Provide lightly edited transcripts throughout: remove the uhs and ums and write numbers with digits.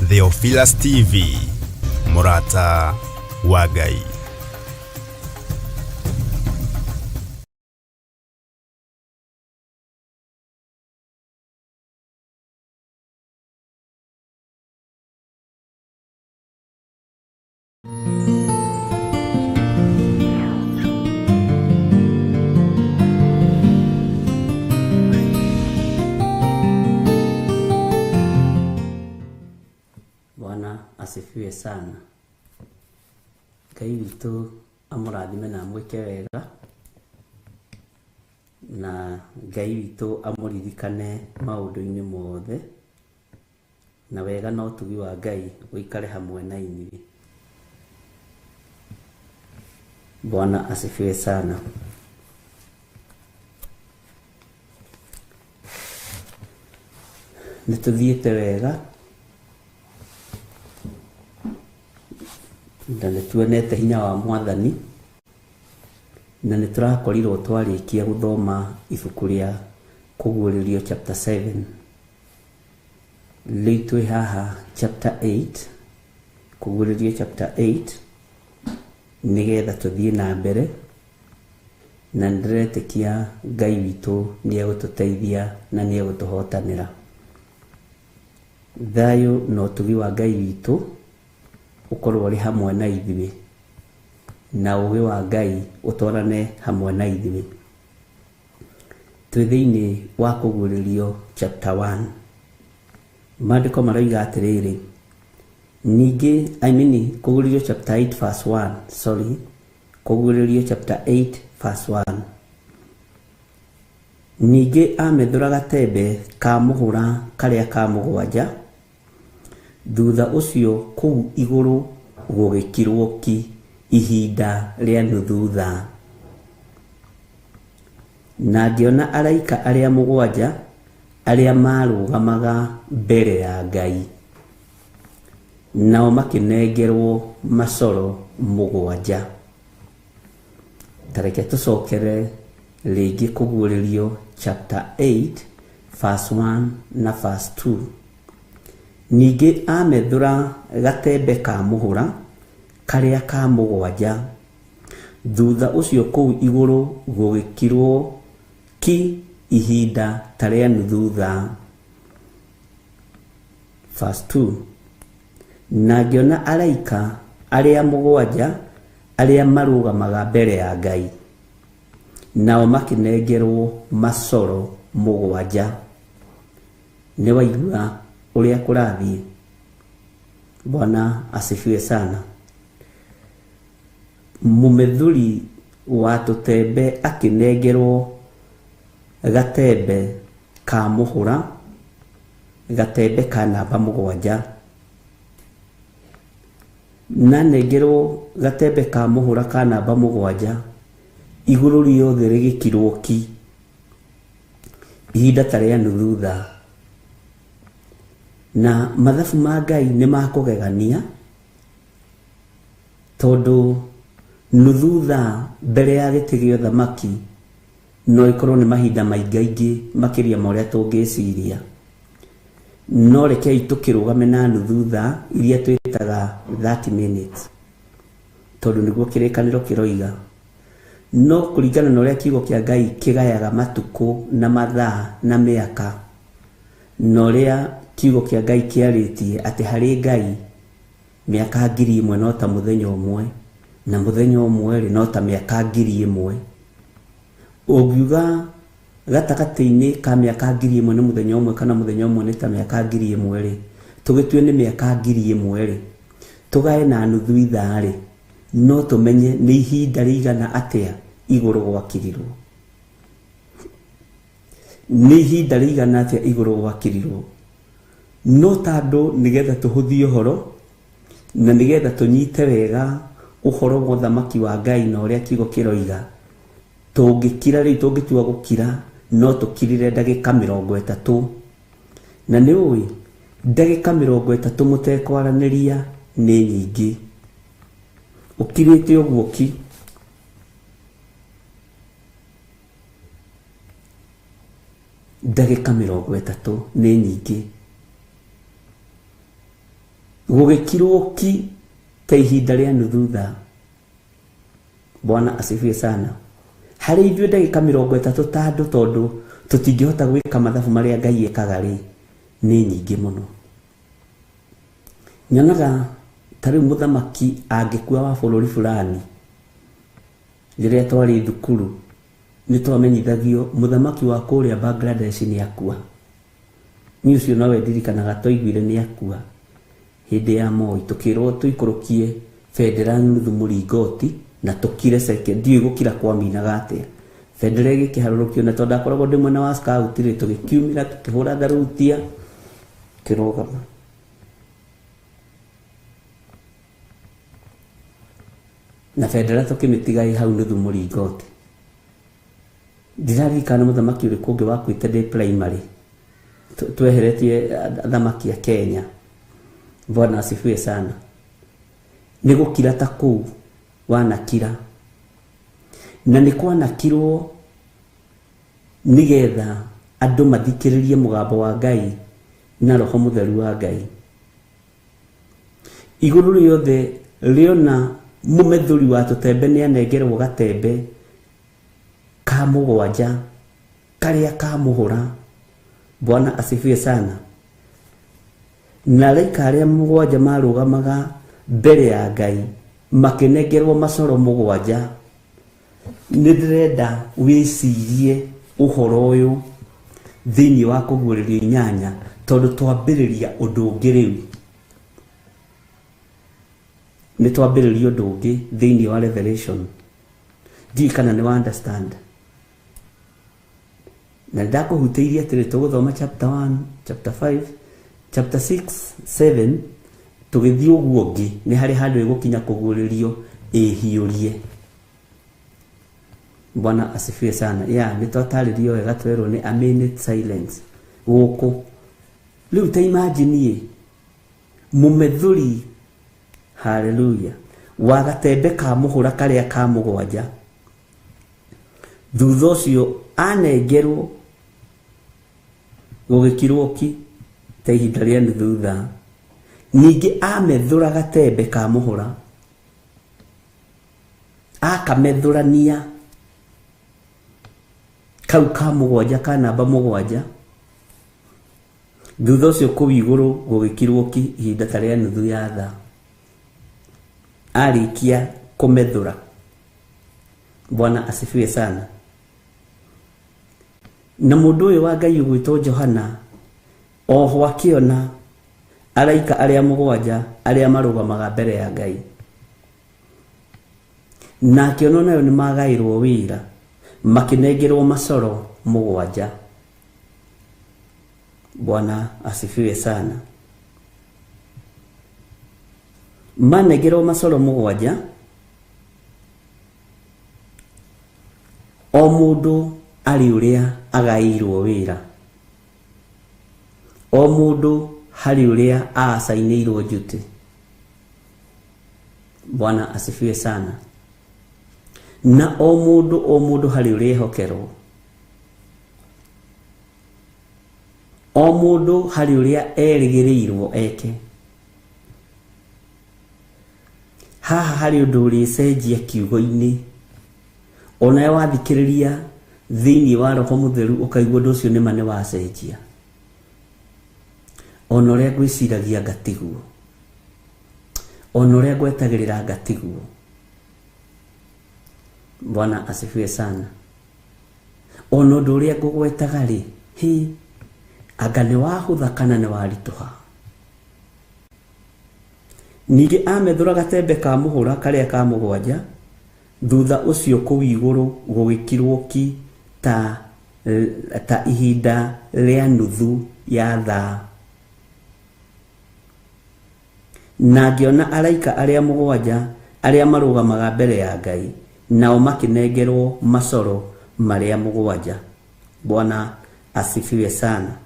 Theophilus TV, mũrata wa Ngai. Bwana asifiwe sana. Ngai witũ amũrathime na amwĩke wega, na Ngai witũ amũririkane maũndũ-inĩ mothe, na wega na ũtugi wa Ngai ũikare hamwe na inyuĩ. Bwana asifiwe sana. Nĩ tũthiĩte wega na nĩ tuonete hinya wa Mwathani, na nĩ tũrakorirwo twarĩkia gũthoma ibuku rĩa Kũguũrĩrio chapter 7. Rĩu twĩ haha chapter 8, Kũguũrĩrio chapter 8, nĩgetha tũthiĩ na mbere, na nĩndĩretĩkia Ngai witũ nĩ egũtũteithia na nĩ egũtũhotanĩra. Thayũ na ũtugi wa Ngai witũ ũkorwo ũrĩ hamwe na ithuĩ, na ũũgĩ wa Ngai ũtwarane hamwe na ithuĩ. Twĩ thĩinĩ wa Kũguũrĩrio chapter 1. Maandĩko maroiga atĩrĩrĩ, ningĩ, I mean, Kũguũrĩrio chapter 8 verse 1, sorry, Kũguũrĩrio chapter 8 verse 1. Ningĩ amethũra gatembe ka mũhũra karĩa ka mũgwanja, thutha ũcio kũu igũrũ gũgĩkirwo ki ihinda rĩa nuthu thaa. Na ngĩona araika arĩa mũgwanja arĩa maarũgamaga mbere ya Ngai, nao makĩnengerwo macoro mũgwanja. Ta reke tũcokere rĩngĩ Kũguũrĩrio chapter 8 verse 1 na verse 2. Ningĩ amethũra gatembe ka mũhũra karĩa ka mũgwanja, thutha ũcio kũu igũrũ gũgĩkirwo ki ihinda ta rĩa nuthu thaa. Verse 2. Na ngĩona araika arĩa mũgwanja arĩa marũgamaga mbere ya Ngai, nao makĩnengerwo macoro mũgwanja. Nĩ waigua ũrĩa kũrathiĩ? Bwana asifiwe sana. Mũmethũri wa tũtembe akĩnengerwo gatembe ka mũhũra, gatembe ka namba mũgwanja. Nanengerwo gatembe ka mũhũra ka namba mũgwanja, igũrũ rĩothe rĩgĩkirwo ki ihinda ta rĩa nuthu thaa. Na mathabu ma Ngai nĩ ma kũgegania, tondũ nuthu thaa mbere ya gĩtĩ gĩa ũthamaki no ĩkorwo nĩ mahinda maingaingĩ makĩria ma ũrĩa tũngĩciria. No rekei tũkĩrũgame na nuthu thaa iria twĩtaga 30 minutes, tondũ nĩguo kĩrĩkanĩro kĩroiga. No kũringana na ũrĩa kiugo kĩa Ngai kĩgayaga matukũ na mathaa na mĩaka, na ũrĩa kiugo kĩa Ngai kĩarĩtie atĩ harĩ Ngai mĩaka ngiri ĩmwe no ta mũthenya ũmwe, na mũthenya ũmwe-rĩ no ta mĩaka ngiri ĩmwe. Ũngiuga gatagatĩ-inĩ ka mĩaka ngiri ĩmwe na mũthenya ũmwe, kana mũthenya ũmwe nĩ ta mĩaka ngiri ĩmwe-rĩ, tũgĩtue nĩ mĩaka ngiri ĩmwe-rĩ, tũgae na nuthu ithaa-rĩ, no tũmenye nĩ ihinda rĩigana atĩa igũrũ gwakirirwo. Nĩ ihinda rĩigana atĩa igũrũ gwakirirwo. No tandũ nĩgetha tũhũthie ũhoro na nĩgetha tũnyite wega ũhoro wa ũthamaki wa Ngai na ũrĩa kiugo kĩroiga, tũngĩkira rĩu, tũngĩtua gũkira, no tũkirire ndagĩka mĩrongo ĩtatũ. Na nĩ ũĩ ndagĩka mĩrongo ĩtatũ mũtekwaranĩria nĩ nyingĩ. Ũkirĩte ũguo ki. Ndagĩka mĩrongo ĩtatũ nĩ nyingĩ. Gũgĩkirwo ki ta ihinda rĩa nuthu thaa. Bwana asifiwe sana. Harĩ ithuĩ ndagĩka 30 ta andũ, tondũ tũtingĩhota gwĩka mathabu marĩa Ngai ekaga rĩ, nĩ nyingĩ mũno. Nyonaga ta rĩu mũthamaki angĩkua wa bũrũri fulani, rĩrĩa twarĩ thukuru nĩ twamenyithagio mũthamaki wa kũrĩa Bangladesh nĩ akua. Niĩ ũcio nowe ndirikanaga twaiguire nĩ akua hĩndĩ ya Moi, tũkĩrwo tũikũrũkie bendera nuthu mũringoti na tũkire ceke, ndiũĩ gũkira kwaminaga atĩa. Bendera ĩgĩkĩharũrũkio, na tondũ ndakoragwo ndĩ mwena wa scout rĩ, tũgĩkiumĩra tũkĩhũra tharutia tũkĩrũgama. Na bendera tũkĩmĩtiga ĩ hau nuthu mũringoti. Ndiraririkana mũthamaki ũrĩkũ ũngĩ wakuĩte ndĩ primary, tweheretie athamaki a Kenya. Bwana asifiwe sana. Nĩ gũkira ta kũu wanakira, na nĩ kwanakirwo nĩgetha andũ mathikĩrĩrie mũgambo wa Ngai na Roho Mũtheru wa Ngai. Igũrũ rĩothe rĩona mũmethũri wa tũtembe nĩ anengerwo gatembe ka mũgwanja karĩa ka mũhũra. Bwana asifiwe sana. Na araika arĩa mũgwanja marũgamaga mbere ya Ngai makĩnengerwo macoro mũgwanja. Nĩ ndĩrenda wĩcirie ũhoro ũyũ thĩinĩ wa kũguũrĩrio 8, tondũ twambĩrĩria ũndũ ũngĩ rĩu. Nĩ twambĩrĩria ũndũ ũngĩ thĩinĩ wa Revelation. Ndiũĩ kana nĩ wa understand. Na ndakũhutĩirie atĩrĩ, tũgũthoma chapter 1, chapter 5, chapter 6, 7, tũgĩthiĩ ũguo ũngĩ nĩ harĩ handũ ĩgũkinya kũguũrĩrio ĩhiũrie. Bwana asifiwe sana. Ya nĩ twatarĩrio wega twerwo nĩ a minute silence gũkũ. Rĩu ta imagine mũmethũri, haleluya, wa gatembe ka mũhũra karĩa ka mũgwanja, thutha ũcio anengerwo gũgĩkirwo ki ta ihinda rĩa nuthu thaa. Ningĩ amethũra gatembe ka mũhũra, akamethũrania kau ka mũgwanja ka namba mũgwanja. Thutha ũcio kũu igũrũ gũgĩkirwo ki ihinda ta rĩa nuthu ya thaa. Arĩkia kũmethũra. Bwana asifiwe sana. Na mũndũ ũyũ wa Ngai ũgwĩtwo Johana oho akĩona araika arĩa mũgwanja arĩa marũgamaga mbere ya Ngai, na akĩona nayo nĩ magaĩrwo wĩra, makĩnengerwo macoro mũgwanja. Bwana asifiwe sana. Manengerwo macoro mũgwanja, o mũndũ arĩ ũrĩa agaĩirwo wĩra, o mũndũ harĩ ũrĩa aacainĩirwo duty. Bwana asifiwe sana. Na o mũndũ harĩ ũrĩa ehokerwo, o mũndũ harĩ ũrĩa erĩgĩrĩirwo eke. Haha harĩ ũndũ ũrĩcenjia kiugo-inĩ, onawe wathikĩrĩria thĩinĩ wa Roho Mũtheru ũkaigua ũndũ ũcio nĩma nĩ wacenjia. Ona ũrĩa ngwĩciragia ngatiguo, ona ũrĩa ngwetagĩrĩra ngatiguo. Bwana asifiwe sana. Ona ũndũ ũrĩa ngũgwetaga rĩ, hĩ, anga nĩ wahũtha kana nĩ waritũha. Ningĩ amethũra gatembe ka mũhũra karĩa ka mũgwanja, thutha ũcio kũu igũrũ gũgĩkirwo ki ta ihinda rĩa nuthu ya thaa. Na ngĩona araika arĩa mũgwanja arĩa marũgamaga mbere ya Ngai, nao makĩnengerwo macoro marĩa mũgwanja. Bwana asifiwe sana.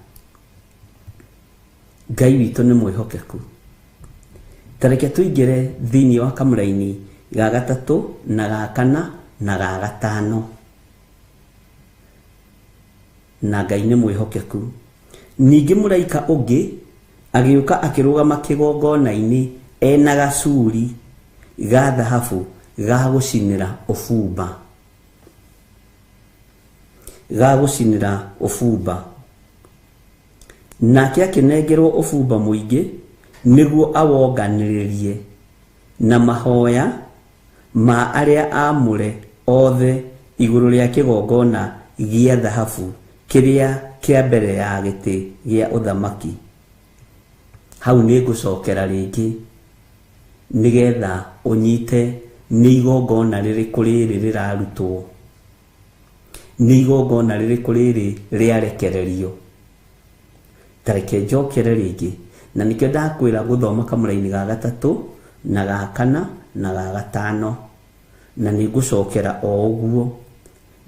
Ngai witũ nĩ mwĩhokeku. Ta reke tũingĩre thĩinĩ wa kamũraini ga gatatũ na ga kana na ga gatano. Na Ngai nĩ mwĩhokeku. Ningĩ mũraika ũngĩ Agĩũka akĩrũgama kĩgongona-inĩ ena gacuri ga thahabu ga gũcinĩra ũbumba. Ga gũcinĩra ũbumba. Nake akĩnengerwo ũbumba mũingĩ nĩguo awonganĩrĩrie na mahoya ma arĩa aamũre othe igũrũ rĩa kĩgongona gĩa thahabu kĩrĩa kĩa mbere ya gĩtĩ gĩa ũthamaki. Hau nĩ ngũcokera rĩngĩ nĩgetha ũnyite nĩ igongona rĩrĩkũ rĩrĩ rĩrarutwo, nĩ igongona rĩrĩkũ rĩrĩ rĩarekererio. Ta reke njokere rĩngĩ, na nĩkĩo ndakwĩra gũthoma kamũraini ga gatatũ na ga kana na ga gatano, na nĩ ngũcokera o ũguo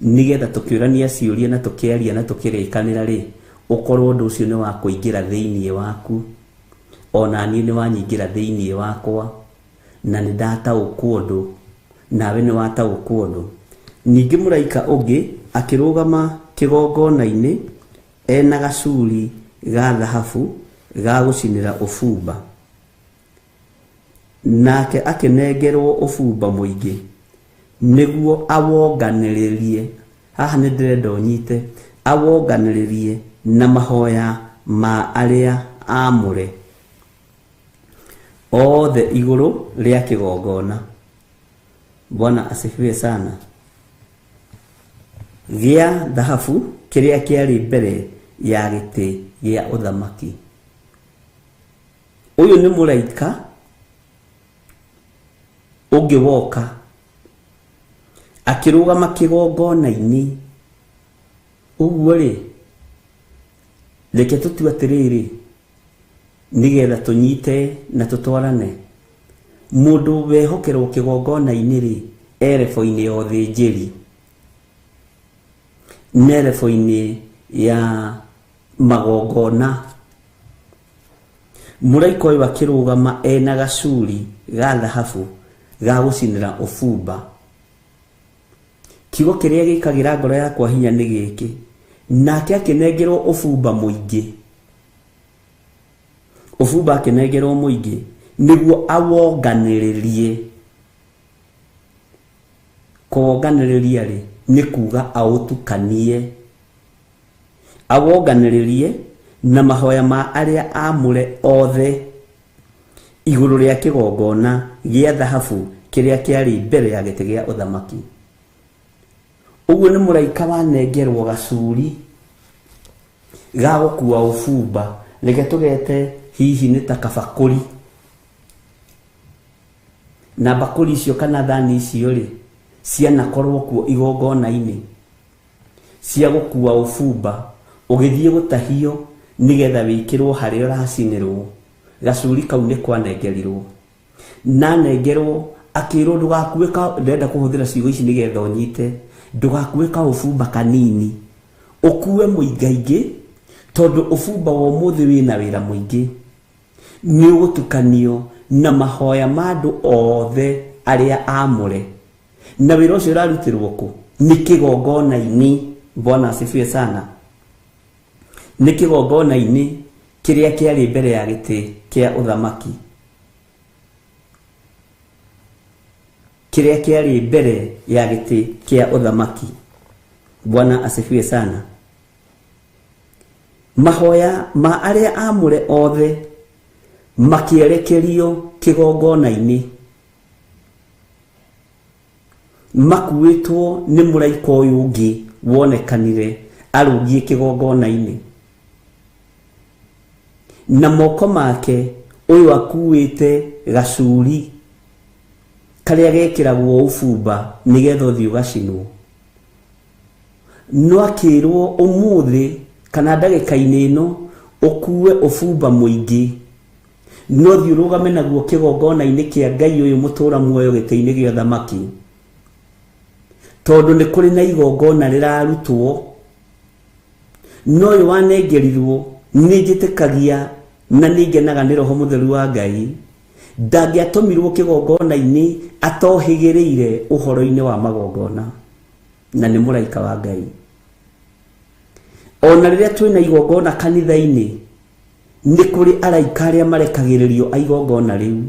nĩgetha tũkĩũrania ciũria na tũkĩaria na tũkĩrĩkanĩra rĩ, ũkorwo ũndũ ũcio nĩ wa kũingĩra thĩinĩ waku, ona niĩ nĩ wanyingĩra thĩinĩ wakwa, na nĩ ndataũkwo ũndũ, nawe nĩ wataũkwo ũndũ. Ningĩ mũraika ũngĩ akĩrũgama kĩgongona-inĩ ena gacuri ga thahabu ga gũcinĩra ũbumba. Nake akĩnengerwo ũbumba mũingĩ nĩguo awonganĩrĩrie, haha nĩ ndĩrenda ũnyite, awonganĩrĩrie na mahoya ma arĩa aamũre othe igũrũ rĩa kĩgongona. Bwana asifiwe sana. Gĩa thahabu kĩrĩa kĩarĩ mbere ya gĩtĩ gĩa ũthamaki. Ũyũ nĩ mũraika ũngĩ woka akĩrũgama kĩgongona-inĩ. Ũguo rĩ, reke tũtue atĩrĩrĩ nĩgetha tũnyite na tũtwarane. Mũndũ wehokerwo kĩgongona-inĩ rĩ, erebo-inĩ ya ũthĩnjĩri, nerebo-inĩ ya magongona. Mũraika ũyũ akĩrũgama ena gacuri ga thahabu ga gũcinĩra ũbumba. Kiugo kĩrĩa gĩkagĩra ngoro yakwa hinya nĩ gĩkĩ, nake akĩnengerwo ũbumba mũingĩ. Ũbumba akĩnengerwo mũingĩ nĩguo awonganĩrĩrie. Kũwonganĩrĩria rĩ, nĩ kuga aũtukanie. Awonganĩrĩrie na mahoya ma arĩa aamũre othe igũrũ rĩa kĩgongona gĩa thahabu kĩrĩa kĩarĩ mbere ya gĩtĩ gĩa ũthamaki. Ũguo nĩ mũraika wanengerwo gacuri ga gũkua ũbumba, reke tũgete hihi nĩ ta kabakũri. Na mbakũri icio kana thani icio rĩ, cianakorwo kuo igongona-inĩ cia gũkua ũbumba, ũgĩthiĩ gũtahio nĩgetha wĩkĩrwo harĩa ũracinĩrwo. Gacuri kau nĩ kwanengerirwo. Na nengerwo akĩrwo ndũgakue ka, ndĩrenda kũhũthĩra ciugo ici nĩgetha ũnyite, ndũgakue kaũbumba kanini, ũkue mũingaingĩ, tondũ ũbumba wa ũmũthĩ wĩna wĩra mũingĩ. Nĩ ũgũtukanio na mahoya ma andũ othe arĩa aamũre. Na wĩra ũcio ũrarutĩrwo kũ? Nĩ kĩgongona-inĩ. Bwana asifiwe sana. Nĩ kĩgongona-inĩ kĩrĩa kĩarĩ mbere ya gĩtĩ kĩa ũthamaki, kĩrĩa kĩarĩ mbere ya gĩtĩ kĩa ũthamaki. Bwana asifiwe sana. Mahoya ma arĩa aamũre othe makĩerekerio kĩgongona-inĩ, makuĩtwo nĩ mũraika ũyũ ũngĩ wonekanire arũngiĩ kĩgongona-inĩ. Na moko make ũyũ akuĩte gacuri karĩa gekĩragwo ũbumba nĩgetha ũthiĩ ũgacinwo. No akĩrwo ũmũthĩ kana ndagĩka-inĩ ĩno ũkue ũbumba mũingĩ, no thiĩ ũrũgame naguo kĩgongona-inĩ kĩa Ngai ũyũ mũtũra muoyo gĩtĩ-inĩ gĩa ũthamaki, tondũ nĩ kũrĩ na igongona rĩrarutwo. No ũyũ wanengerirwo nĩ njĩtĩkagia na nĩ ngenaga nĩ Roho Mũtheru wa Ngai, ndangĩatũmirwo kĩgongona-inĩ atohĩgĩrĩire ũhoro-inĩ wa magongona, na nĩ mũraika wa Ngai. Ona rĩrĩa twĩna igongona kanitha-inĩ, Nĩ kũrĩ araika arĩa marekagĩrĩrio a igongona rĩu,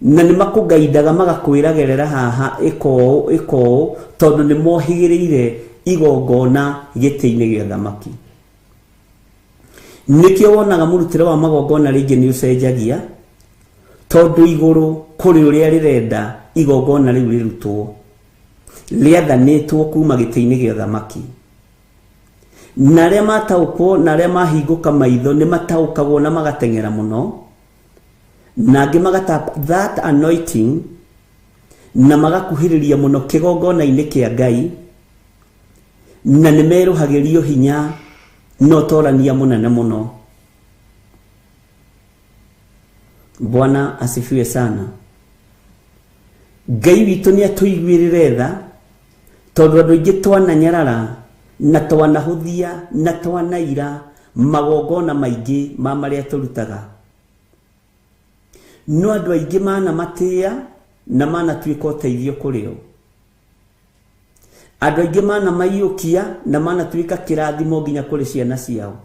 na nĩ makũgaindaga magakwĩra gerera haha ĩka ũũ ĩka ũũ, tondũ nĩ mohĩgĩrĩire igongona gĩtĩ-inĩ gĩa thamaki. Nĩkĩo wonaga mũrutĩre wa magongona rĩngĩ nĩ ũcenjagia, tondũ igũrũ kũrĩ ũrĩa rĩrenda igongona rĩu rĩrutwo, rĩathanĩtwo kuma gĩtĩ-inĩ gĩa thamaki. Na arĩa mataũkwo na arĩa mahingũka maitho nĩ mataũkagwo na magateng'era mũno, na angĩ magatap that anointing na magakuhĩrĩria mũno kĩgongona-inĩ kĩa Ngai, na nĩ merũhagĩrio hinya na ũtorania mũnene mũno. Bwana asifiwe sana. Ngai witũ nĩ atũiguĩrĩre tha, tondũ andũ aingĩ twananyarara na twanahũthia na twanaira magongona maingĩ ma marĩa tũrutaga. No andũ aingĩ manamatĩa na manatuĩka ũteithio kũrĩ o. Andũ aingĩ manamaiyũkia na manatuĩka kĩrathimo nginya kũrĩ ciana ciao.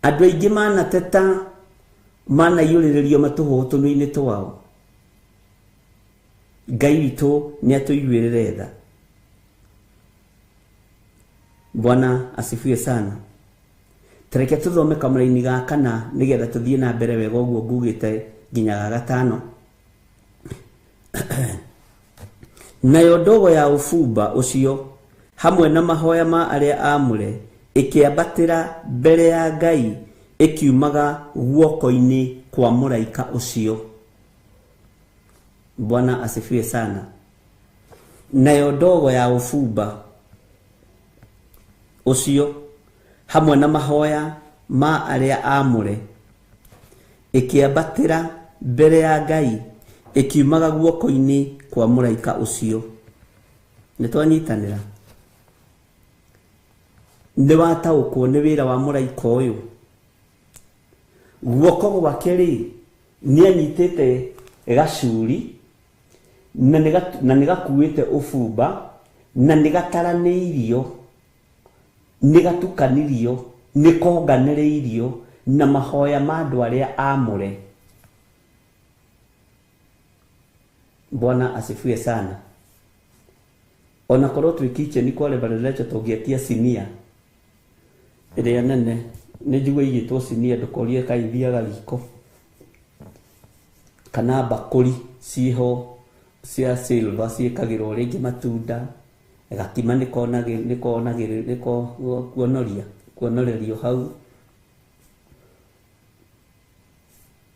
Andũ aingĩ manateta manaiyũrĩrĩrio matũhũhũ tũnua-inĩ twao. Ngai witũ nĩ atũiguĩrĩre tha. Bwana asifiwe sana. Tareke tũthome kamũraini ga kana nĩgetha tũthiĩ na mbere wega ũguo ngugĩte nginya ga gatano. Nayo ndogo ya ũbumba ũcio hamwe na mahoya ma arĩa aamũre ĩkĩambatĩra mbere ya Ngai ĩkiumaga guoko-inĩ kwa mũraika ũcio. Bwana asifiwe sana. Nayo ndogo ya ũbumba ũcio hamwe na mahoya ma arĩa aamũre ĩkĩambatĩra mbere ya Ngai ĩkiumaga guoko-inĩ kwa mũraika ũcio. Nĩ twanyitanĩra? Nĩ wataũkwo nĩ wĩra wa mũraika ũyũ? Guoko gwake rĩ, nĩ anyitĩte gacuri na nĩ gakuĩte ũbumba na nĩ gataranĩirio, nĩ gatukanirio, nĩ konganĩrĩirio na mahoya ma andũ arĩa aamũre. Bwana asifiwe sana. Ona korwo twĩ kitchen kwa Reverend tũngĩetia sinia ĩrĩa nene, nĩ njigua igĩtwo sinia, ndũkorie kaĩ ithiaga riko, kana mbakũri ciĩho cia silver ciĩkagĩrwo rĩngĩ matunda, gakima nĩko kuonorerio hau.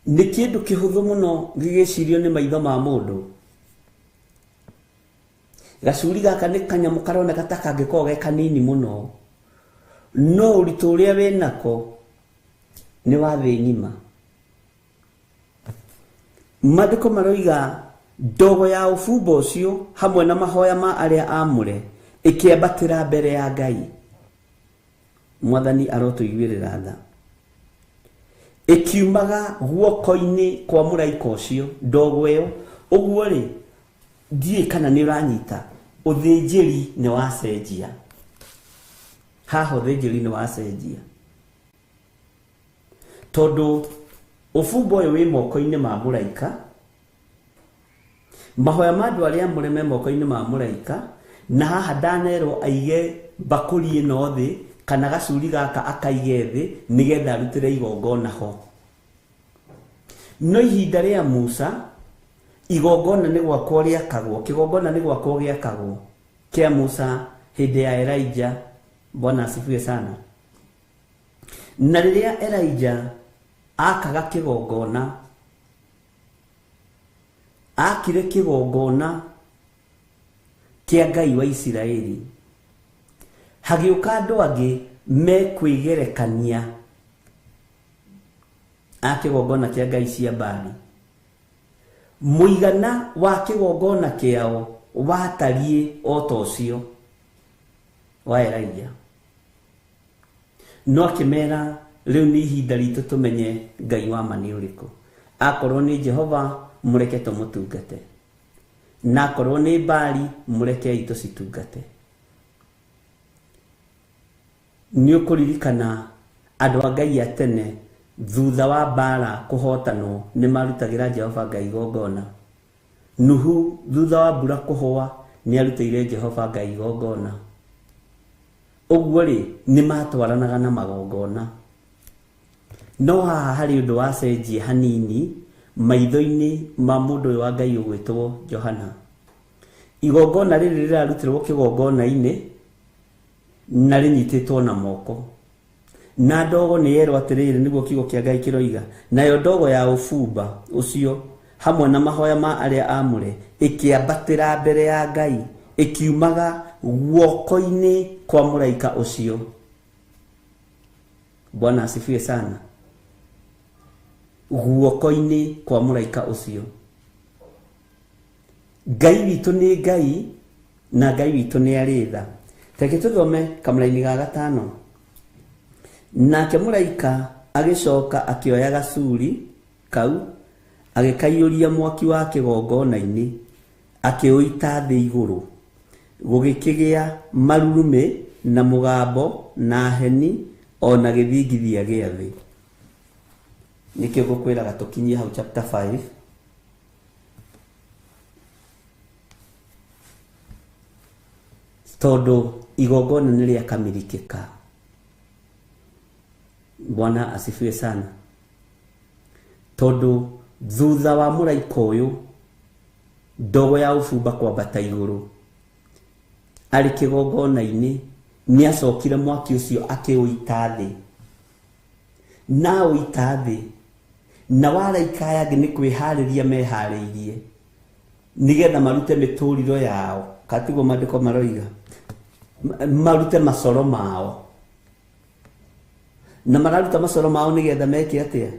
Nĩ kĩndũ kĩhũthũ mũno gĩgĩcirio nĩ maitho ma mũndũ. Gacuri gaka nĩ kanyamũ karoneka ta kangĩkorwo ge kanini mũno, no ũritũ ũrĩa wĩnako nĩ wa thĩ ng'ima. Maandĩko maroiga ndogo ya ũbumba ũcio hamwe na mahoya ma arĩa aamũre ĩkĩambatĩra mbere ya Ngai. Mwathani arotũiguĩrĩra tha. Ĩkiumaga guoko-inĩ kwa mũraika ũcio ndogo ĩyo. Ũguo rĩ, ndiũĩ kana nĩ ũranyita, ũthĩnjĩri nĩ wacenjia. Haha ũthĩnjĩri nĩ wacenjia, tondũ ũbumba ũyũ wĩ moko-inĩ ma mũraika, mahoya ma andũ arĩa aamũre me moko-inĩ ma mũraika, na haha ndanerwo aige mbakũri ĩno thĩ kana gacuri gaka akaige thĩ nĩgetha arutĩre igongona ho. No ihinda rĩa Musa igongona nĩ gwakwo rĩakagwo, kĩgongona nĩ gwakwo gĩakagwo kĩa Musa hĩndĩ ya Elijah. Bwana asifiwe sana. Na rĩrĩa Elijah akaga kĩgongona, akire kĩgongona kĩa Ngai wa Isiraeli, hagĩũka andũ angĩ mekwĩgerekania a kĩgongona kĩa Ngai cia Baali. Mũigana wa kĩgongona kĩao watariĩ o ta ũcio wa Elijah. No akĩmera rĩu nĩ ihinda ritũ tũmenye Ngai wa ma nĩ ũrĩkũ. Akorwo nĩ Jehova mũreke tũmũtungate, na akorwo nĩ Baali mũrekei tũcitungate. Nĩ ũkũririkana andũ a Ngai a tene thutha wa mbara kũhotanwo nĩ marutagĩra Jehova Ngai igongona. Nuhu thutha wa mbura kũhũa nĩ arutĩire Jehova Ngai igongona. Ũguo rĩ nĩ matwaranaga na magongona. No haha harĩ ũndũ wacenjie hanini maitho-inĩ ma mũndũ ũyũ wa Ngai ũgwĩtwo Johana. Igongona rĩrĩ rĩrarutĩrwo kĩgongona-inĩ na rĩnyitĩtwo na moko. Na ndogo nĩ yerwo atĩrĩrĩ, nĩguo kiugo kĩa Ngai kĩroiga, nayo ndogo ya ũbumba ũcio hamwe na mahoya ma arĩa aamũre ĩkĩambatĩra mbere ya Ngai ĩkiumaga guoko-inĩ kwa mũraika ũcio. Bwana asifiwe sana. Guoko-inĩ kwa mũraika ũcio. Ngai witũ nĩ Ngai na Ngai witũ nĩ arĩ tha. Reke tũthome kamũraini ga gatano. Nake mũraika agĩcoka akĩoya gacuri kau agĩkaiyũria mwaki wa kĩgongona-inĩ akĩũita thĩ igũrũ. Gũgĩkĩgĩa marurumĩ na mũgambo na heni ona gĩthingithia gĩa thĩ. Nĩkĩo ngũkwĩraga tũkinyie hau chapter 5. Tondũ igongona nĩ rĩakamirikĩka. Bwana asifiwe sana. Tondũ thutha wa mũraika ũyũ ndogo ya ũbumba kwambata igũrũ arĩ kĩgongona-inĩ nĩ acokire mwaki ũcio akĩũita thĩ. Na ũita thĩ na waraika aya angĩ nĩ kwĩharĩria meharĩirie nĩgetha marute mĩtũriro yao, katiguo maandĩko maroiga, marute macoro mao. Na mararuta macoro mao nĩgetha meke atĩa?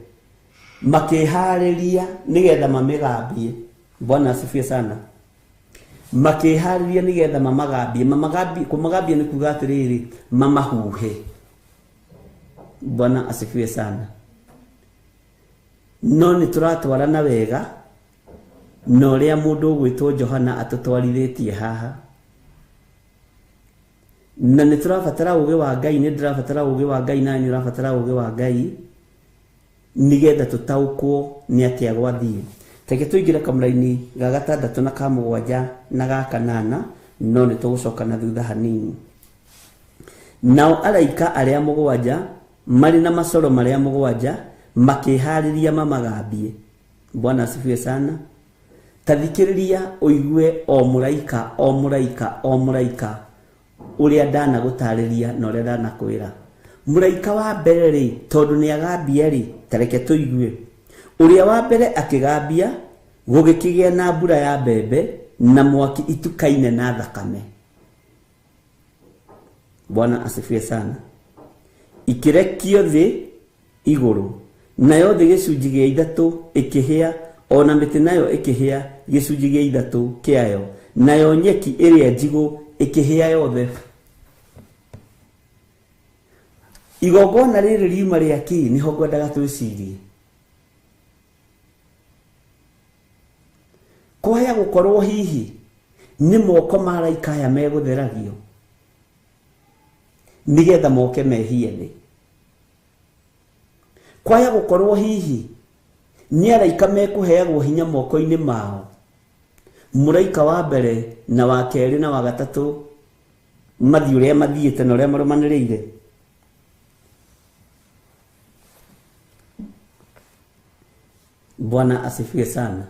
Makĩharĩria nĩgetha mamĩgambie. Bwana asifiwe sana. Makĩharĩria nĩgetha mamagambie. Mamagambie, kũmagambia nĩ kuga atĩrĩrĩ, mamahuhe. Bwana asifiwe sana. No nĩ tũratwarana wega na ũrĩa mũndũ ũgwĩtwo Johana atũtwarithĩtie haha. Na nĩ tũrabatara ũgĩ wa Ngai, nĩ ndĩrabatara ũgĩ wa Ngai, na nĩ ũrabatara ũgĩ wa Ngai nĩgetha tũtaũkwo nĩ atĩa gwathiĩ. Reke tũingĩre kamũraini ga gatandatũ na ka mũgwanja na ga kanana, no nĩ tũgũcoka na thutha hanini. Nao araika arĩa mũgwanja marĩ na macoro marĩa mũgwanja makĩharĩria mamagambie. Bwana asifiwe sana. Ta thikĩrĩria ũigue o mũraika o mũraika o mũraika ũrĩa ndanagũtarĩria na ũrĩa ndanakwĩra. Mũraika wa mbere rĩ, tondũ nĩ agambia rĩ, ta reke tũigue. Ũrĩa wa mbere akĩgambia, gũgĩkĩgĩa na mbura ya mbembe na mwaki itukaine na thakame. Bwana asifiwe sana. Ikĩrekio thĩ igũrũ, nayo thĩ gĩcunjĩ gĩa ithatũ ĩkĩhĩa, ona mĩtĩ nayo ĩkĩhĩa gĩcunjĩ gĩa ithatũ kĩayo, nayo nyeki ĩrĩa njigũ ĩkĩhĩa yothe. Igongona rĩrĩ riuma rĩa kĩ? Nĩho ngwendaga twĩcirie. Kwaya gũkorwo hihi nĩ moko ma araika aya megũtheragio nĩgetha moke mehie thĩ. Kwaya gũkorwo hihi nĩ araika mekũheagwo hinya moko-inĩ mao. Mũraika wa mbere na wa kerĩ na wa gatatũ mathiĩ ũrĩa mathiĩte na ũrĩa marũmanĩrĩire. Bwana asifiwe sana.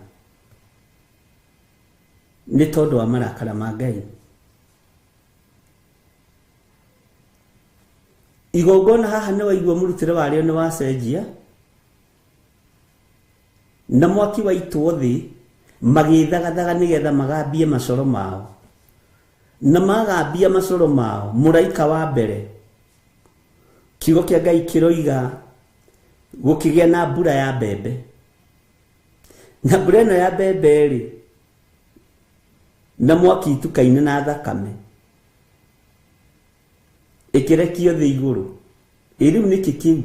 Nĩ tondũ wa marakara ma Ngai. Igongona haha nĩ waigua mũrutĩre warĩo nĩ wacenjia, na mwaki waitwo thĩ magĩthagathaga nĩgetha magambie macoro mao. Na magambia macoro mao, mũraika wa mbere, kiugo kĩa Ngai kĩroiga gũkĩgĩa na mbura ya mbembe. Na mbura ĩno ya mbembe rĩ, na mwaki itukaine na thakame ĩkĩrekio thĩ igũrũ. Ĩ rĩu nĩkĩ kĩu?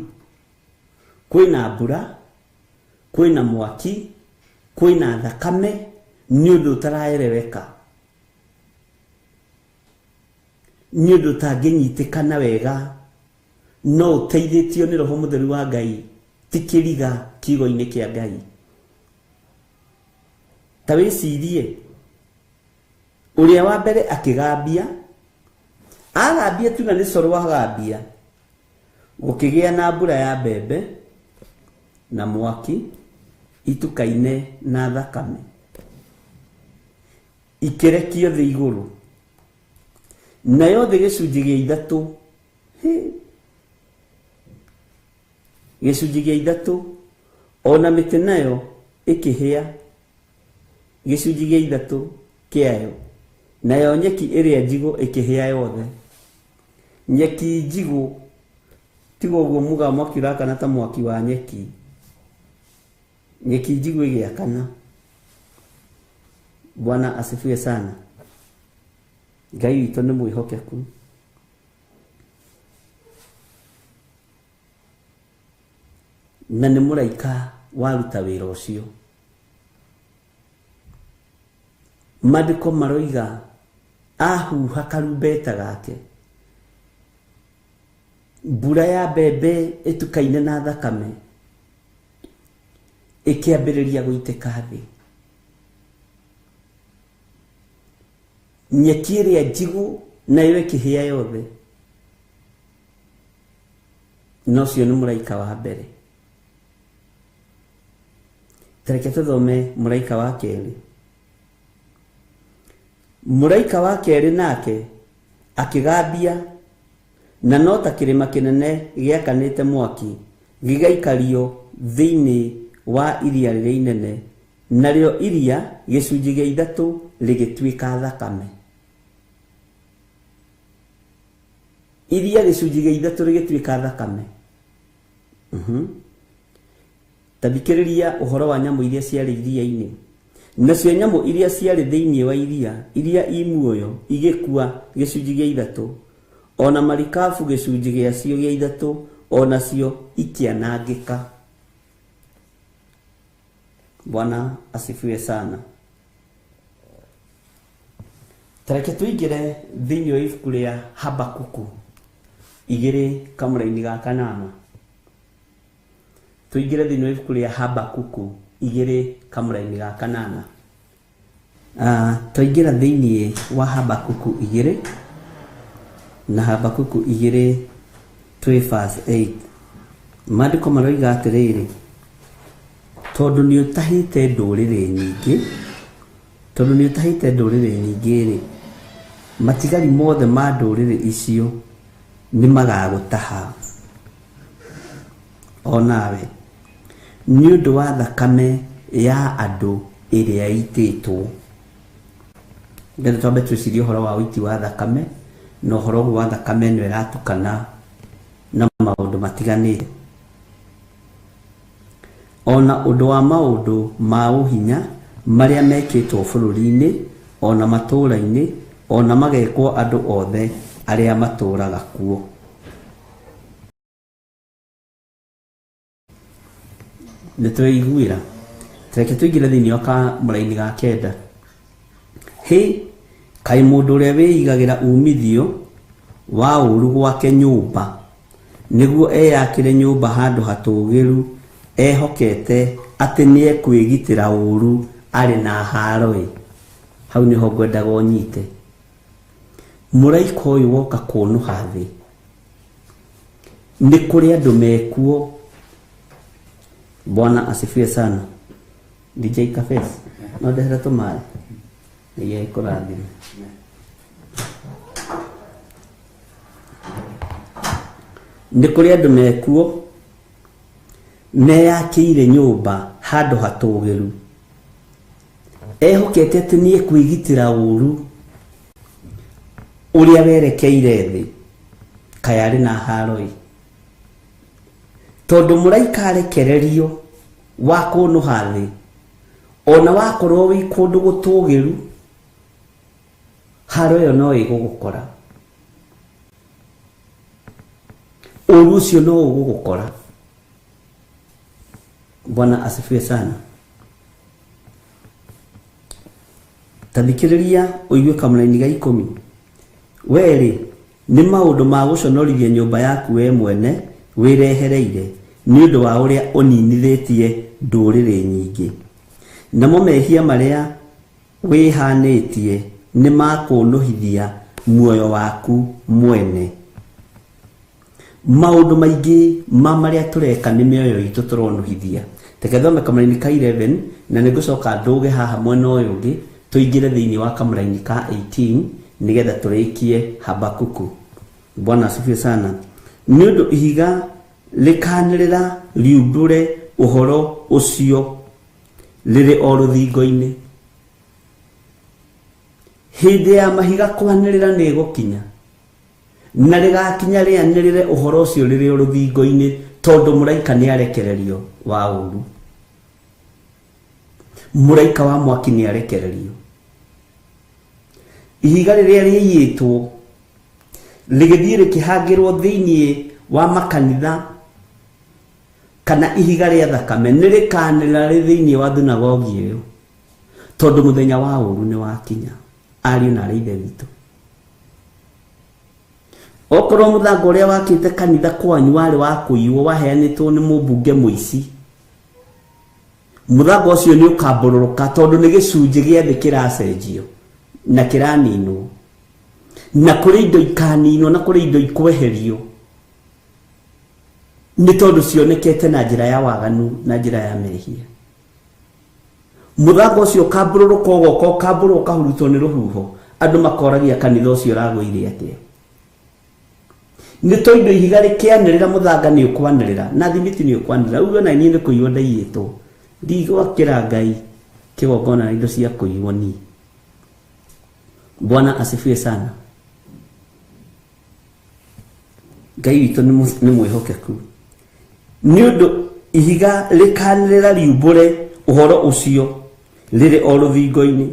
Kwĩna mbura, kwĩna mwaki, kwĩna thakame, nĩ ũndũ ũtaraereweka, nĩ ũndũ ũtangĩnyitĩkana wega No ũteithĩtio nĩ Roho Mũtheru wa Ngai ti kĩriga kiugo-inĩ kĩa Ngai. Ta wĩcirie ũrĩa wa mbere akĩgambia, agambia tu na nĩ coro agambia, gũkĩgĩa na mbura ya mbembe na mwaki itukaine na thakame ikĩrekio thĩ igũrũ, nayo thĩ gĩcunjĩ gĩa ithatũ, gĩcunjĩ gĩa ithatũ, ona mĩtĩ nayo ĩkĩhĩa gĩcunjĩ gĩa ithatũ kĩayo, nayo nyeki ĩrĩa njigũ ĩkĩhĩa yothe. Nyeki njigũ tiga ũguo muga mwaki ũrakana ta mwaki wa nyeki, nyeki njigũ ĩgĩakana. Bwana asifiwe sana. Ngai witũ nĩ mwĩhokeku. Na nĩ mũraika waruta wĩra ũcio. Maandĩko maroiga ahuha karumbeta gake, mbura ya mbembe ĩtukaine na thakame ĩkĩambĩrĩria gũitĩka thĩ. Nyeki ĩrĩa njigũ nayo ĩkĩhĩa yothe. Na ũcio nĩ mũraika wa mbere. Tareke tũthome mũraika wa kerĩ. Mũraika wa kerĩ nake akĩgambia, na no ta kĩrĩma kĩnene gĩakanĩte mwaki gĩgaikario thĩinĩ wa iria rĩrĩa inene, narĩo iria gĩcunjĩ gĩa ithatũ rĩgĩtuĩka thakame. Iria gĩcunjĩ gĩa ithatũ rĩgĩtuĩka thakame. Ta thikĩrĩria ũhoro wa nyamũ iria ciarĩ iria-inĩ. Nacio nyamũ iria ciarĩ thĩinĩ wa iria, iria i muoyo, igĩkua gĩcunjĩ gĩa ithatũ, ona marikabu gĩcunjĩ gĩacio gĩa ithatũ, onacio ikĩanangĩka. Bwana asifiwe sana. Tareke tũingĩre thĩinĩ wa ibuku rĩa Habakuku igĩrĩ kamũraini ga kanana. Tũingĩre thĩinĩ wa ibuku rĩa Habakuku igĩrĩ kamũraini ga kanana. Twaingĩra thĩinĩ wa Habakuku igĩrĩ na Habakuku igĩrĩ twĩ verse 8. Maandĩko maroiga atĩrĩrĩ, tondũ nĩ ũtahĩte ndũrĩrĩ nyingĩ, tondũ nĩ ũtahĩte ndũrĩrĩ nyingĩ rĩ, matigari mothe ma ndũrĩrĩ icio nĩ magagũtaha onawe, nĩ ũndũ wa thakame ya andũ ĩrĩa ĩitĩtwo. Ngetha twambe twĩcirie ũhoro wa ũiti wa thakame, na ũhoro ũguo wa thakame ĩno ĩratukana na maũndũ matiganĩte, ona ũndũ wa maũndũ ma ũhinya marĩa mekĩtwo bũrũri-inĩ, ona matũũra-inĩ, ona magekwo andũ othe arĩa matũũraga kuo. Nĩ tweiguĩra. Reke tũingĩre thĩinĩ wa kamũraini ga kenda. Hĩ, kaĩ mũndũ ũrĩa wĩigagĩra umithio wa ũũru gwake nyũmba, nĩguo eyakĩre nyũmba handũ hatũũgĩru, ehokete atĩ nĩekwĩgitĩra ũũru arĩ na haro-ĩ. Hau nĩho ngwendaga ũnyite. Mũraika ũyũ woka kũnũha thĩ, nĩ kũrĩ andũ mekuo. Bwana asifiwe sana. DJ Cafes, no ndehera tũmaĩ. Ngai agĩkũrathime. Nĩ kũrĩ andũ mekuo meyakĩire nyũmba handũ hatũũgĩru, ehokete atĩ nĩekwĩgitĩra ũũru ũrĩa werekeire thĩ, kaĩ arĩ na haro-ĩ. Tondũ mũraika arekererio wa kũnũha thĩ, ona wakorwo wĩ kũndũ gũtũũgĩru, haro ĩyo no ĩgũgũkora. Ũũru ũcio no ũgũgũkora. Bwana asifiwe sana. Ta thikĩrĩria ũigue kamũraini ga ikũmi. Werĩ, Nĩ maũndũ ma gũconorithia nyũmba yaku we mwene wĩrehereire, nĩ ũndũ wa ũrĩa ũninithĩtie ndũrĩrĩ nyingĩ. Namo mehia marĩa wĩhanĩtie nĩ makũnũhithia muoyo waku mwene. Maũndũ maingĩ ma marĩa tũreka nĩ mĩoyo itũ tũronũhithia. Reke thome kamũraini ka 11 na nĩ ngũcoka ndũge haha mwena ũyũ ũngĩ tũingĩre thĩinĩ wa kamũraini ka 18 nĩgetha tũrĩkie Habakuku. Bwana asifiwe sana. Nĩ ũndũ ihiga rĩkanĩrĩra riumbũre ũhoro ũcio rĩrĩ o rũthingo-inĩ. Hĩndĩ ya mahiga kwanĩrĩra nĩ ĩgũkinya, na rĩgakinya rĩanĩrĩre ũhoro ũcio rĩrĩ o rũthingo-inĩ, tondũ mũraika nĩ arekererio wa ũru. Mũraika wa mwaki nĩ arekererio. Ihiga rĩrĩa rĩiyĩtwo rĩgĩthiĩ rĩkĩhangĩrwo thĩinĩ wa makanitha kana ihiga rĩa thakame nĩ rĩkanĩrĩra rĩ thĩinĩ wa thunagogi ĩyo, tondũ mũthenya wa ũru nĩ wakinya. Ariũ na arĩ ithe witũ, okorwo mũthanga ũrĩa wakĩte kanitha kwanyu warĩ wa kũiywo, waheanĩtwo nĩ mũmbunge mũici, mũthanga ũcio nĩ ũkambũrũrũka, tondũ nĩ gĩcunjĩ gĩa thĩ kĩracenjio na kĩraninwo, na kũrĩ indo ikaninwo na kũrĩ indo ikweherio nĩ tondũ cionekete na njĩra ya waganu na njĩra ya mehia. Mũthanga ũcio ũkambũrũrũka ũgoka ũkambũrũka ũkahurutwo nĩ rũhuho, andũ makoragia kanitha ũcio ũragũire atĩa. Nĩ tondũ ihiga rĩkĩanĩrĩra mũthanga nĩ ũkwanĩrĩra na thimiti nĩ ũkwanĩrĩra. Uge ona niĩ nĩ kũiywo ndaiyĩtwo, ndigwakĩra Ngai kĩgongona na indo cia kũiywo niĩ. Bwana asifiwe sana. Ngai witũ nĩ mwĩhokeku. Nĩ ũndũ ihiga rĩkanĩrĩra riumbũre ũhoro ũcio rĩrĩ o rũthingo-inĩ,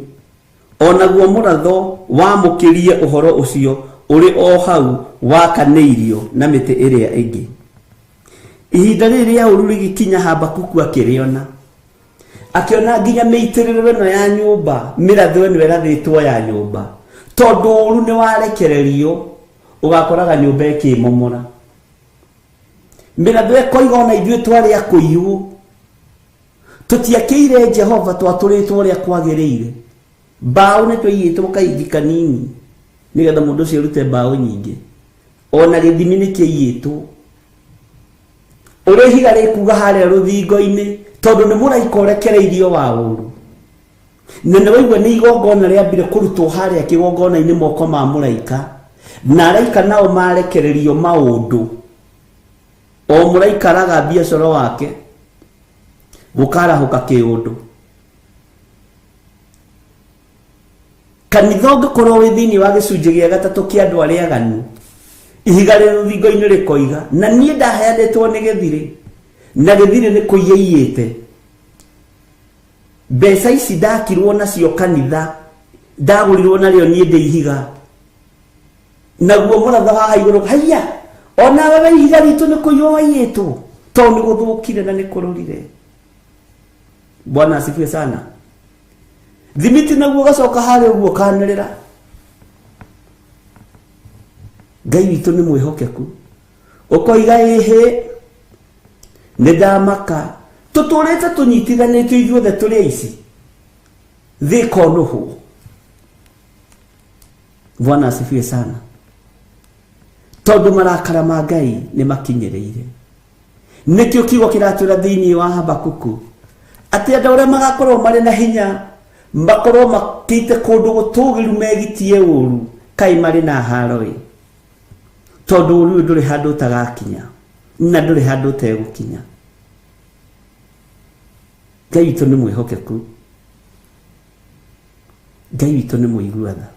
onaguo mũratho wamũkĩrie ũhoro ũcio ũrĩ o hau wakanĩirio na mĩtĩ ĩrĩa ĩngĩ. Ihinda rĩrĩ rĩa ũru rĩgĩkinya, Habakuku akĩrĩona, akĩona nginya mĩitĩrĩro ĩno ya nyũmba, mĩratho ĩno ĩrathĩtwo ya nyũmba, tondũ ũru nĩ warekererio ũgakoraga nyũmba ĩkĩmomora. Mĩratho ĩkoiga ona ithuĩ twarĩ a kũiywo, tũtiakĩire Jehova, twatũrĩtwo ũrĩa kwagĩrĩire. Mbaũ nĩ twaiyĩtwo kaingĩ kanini nĩgetha mũndũ ũcio arute mbaũ nyingĩ, ona gĩthimi nĩ kĩaiyĩtwo. Ũrĩa ihiga rĩkuga harĩa rũthingo-inĩ, tondũ nĩ mũraika ũrekereirio wa ũru, na nĩ waigua nĩ igongona rĩambire kũrutwo harĩa kĩgongona-inĩ moko ma mũraika, na araika nao marekererio maũndũ. O mũraika araga biacara wake gũkarahũka kĩũndũ. Kanitha ũngĩkorwo wĩ thĩinĩ wa gĩcunjĩ gĩa gatatũ kĩa andũ arĩa aganu, ihiga rĩ rũthingo-inĩ rĩkoiga, na niĩ ndaheanĩtwo nĩ gĩthirĩ, na gĩthirĩ nĩ kũiyaiyĩte. Mbeca ici ndakirwo nacio kanitha, ndagũrirwo narĩo niĩ ndĩ ihiga, naguo mũratho haha igũrũ, haiya onawe we ihiga ritũ nĩ kũiywo waiyĩtwo, tondũ nĩ gũthũkire na nĩ kũrũrire. Bwana asifiwe sana. Thimiti naguo ũgacoka harĩa ũguo ũkanĩrĩra. Ngai witũ nĩ mwĩhokeku, ũkoiga ĩhĩ nĩ ndamaka, tũtũrĩte tũnyitithanĩtio ithuothe tũrĩ aici, thĩ ĩkonũhwo. Bwana asifiwe sana. Tondũ marakara ma Ngai nĩ makinyĩrĩire. Nĩkĩo kiugo kĩratwĩra thĩinĩ wa Habakuku atĩ andũ arĩa magakorwo marĩ na hinya makorwo makĩte kũndũ gũtũgĩru megitie ũru, kaĩ marĩ na haro ĩ, tondũ ũru ũyũ ndũrĩ handũ ũtagakinya na ndũrĩ handũ ũtegũkinya. Ngai witũ nĩ mwĩhokeku, Ngai witũ nĩ mũigua tha.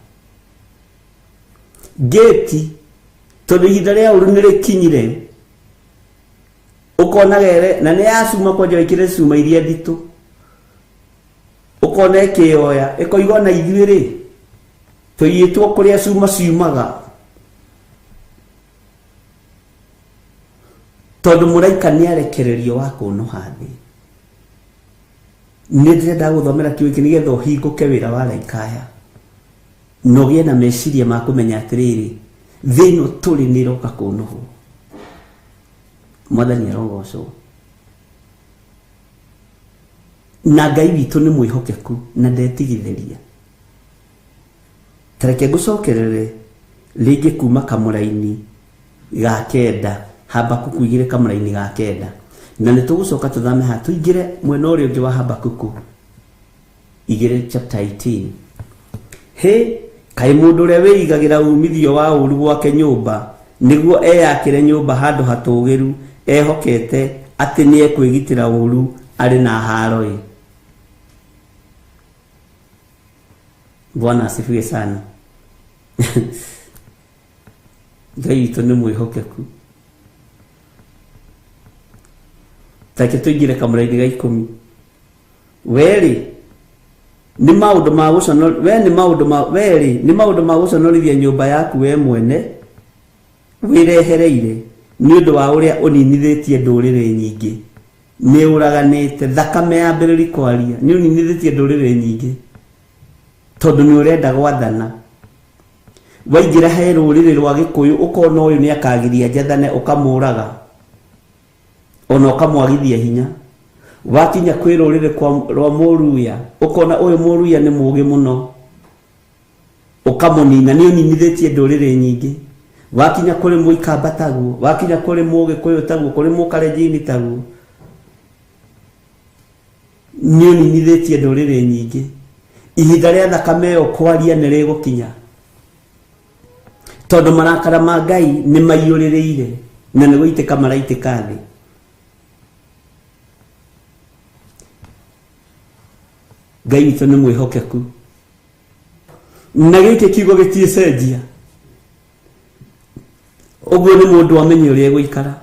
Ngĩti tondũ ihinda rĩa ũru nĩ rĩkinyire, ũkona gere na nĩ yacuma kwanja wĩkĩre cuma iria nditũ, ũkona ĩkĩoya ĩkoiga ona ithuĩ rĩ tũiyĩtwo kũrĩa cuma ciumaga, tondũ mũraika nĩ arekererio wa kũnũha thĩ. Nĩ ndĩrenda gũthomera kiugo gĩkĩ nĩgetha ũhingũke wĩra wa araika aya, na ũgĩe na meciria ma kũmenya atĩrĩrĩ, Thĩ ĩno tũrĩ nĩ ĩroka kũnũhwo. Mwathani arogocwo. Na Ngai witũ nĩ mwĩhokeku na ndetigithĩria. Tareke ngũcokerere rĩngĩ kuma kamũraini ga kenda, Habakuku igĩrĩ kamũraini ga kenda. Na nĩ tũgũcoka tũthame haha tũingĩre mwena ũrĩa ũngĩ wa Habakuku igĩrĩ chapter 18. Hĩ, kaĩ mũndũ ũrĩa wĩigagĩra umithio wa ũũru gwake nyũmba nĩguo eyakĩre nyũmba handũ hatũũgĩru ehokete atĩ nĩ ekwĩgitĩra ũũru arĩ na haro ĩ. Bwana asifiwe sana. Ngai witũ nĩ mwĩhokeku. Take tũingĩre kamũra-inĩ ga 10. Werĩ nĩ maũndũ ma gũconor we nĩ maũndũ ma werĩ nĩ maũndũ ma gũconorithia nyũmba yaku we mwene wĩrehereire nĩ ũndũ wa ũrĩa ũninithĩtie ndũrĩrĩ nyingĩ. Nĩ ũraganĩte thakame yambĩrĩria kwaria, nĩ ũninithĩtie ndũrĩrĩ nyingĩ tondũ nĩ ũrenda gwathana. Waingĩra he rũrĩrĩ rwa Gĩkũyũ ũkona ũyũ nĩ akagiria njathane ũkamũraga ona ũkamwagithia hinya. Wakinya kwĩ rũrĩrĩ rwa Mũruya ũkona ũyũ Mũruya nĩ mũũgĩ mũno ũkamũnina, nĩ ũninithĩtie ndũrĩrĩ nyingĩ. Wakinya kũrĩ Mũikamba taguo, wakinya kũrĩ Mũgĩkũyũ taguo, kũrĩ Mũkalenjini taguo, nĩ ũninithĩtie ndũrĩrĩ nyingĩ. Ihinda rĩa thakame ĩyo kwaria nĩ rĩgũkinya tondũ marakara ma Ngai nĩ maiyũrĩrĩire na nĩ gũitĩka maraitĩka thĩ. Ngai witũ nĩ mwĩhokeku na gĩkĩ kiugo gĩtiĩcenjia. Ũguo nĩ mũndũ amenye ũrĩa egũikara.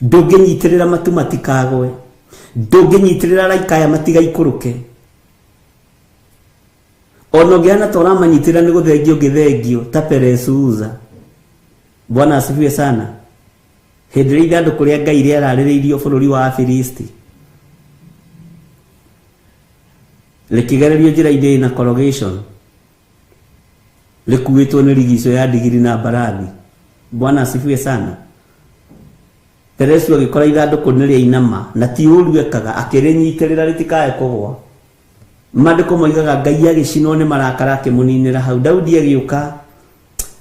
Ndũngĩnyitĩrĩra matu matikagwe, ndũngĩnyitĩrĩra araika aya matigaikũrũke. Ona ũngĩhana ta ũramanyitĩrĩra nĩ gũthengio ũngĩthengio ta Peresuza. Bwana asifiwe sana. Hĩndĩ ĩrĩa ithandũkũ rĩa Ngai rĩararĩrĩirio bũrũri wa Afilisti rĩkĩgererio njĩra-inĩ ĩna corrugation, rĩkuĩtwo nĩ rigico ya ndigiri na mbarathi. Bwana asifiwe sana. Peresu agĩkora ithandũkũ nĩ rĩainama na ti ũũru ekaga, akĩrĩnyitĩrĩra rĩtikae kũgwa. Maandĩko moigaga Ngai agĩcinwo nĩ marakara akĩmũninĩra hau. Daudi agĩũka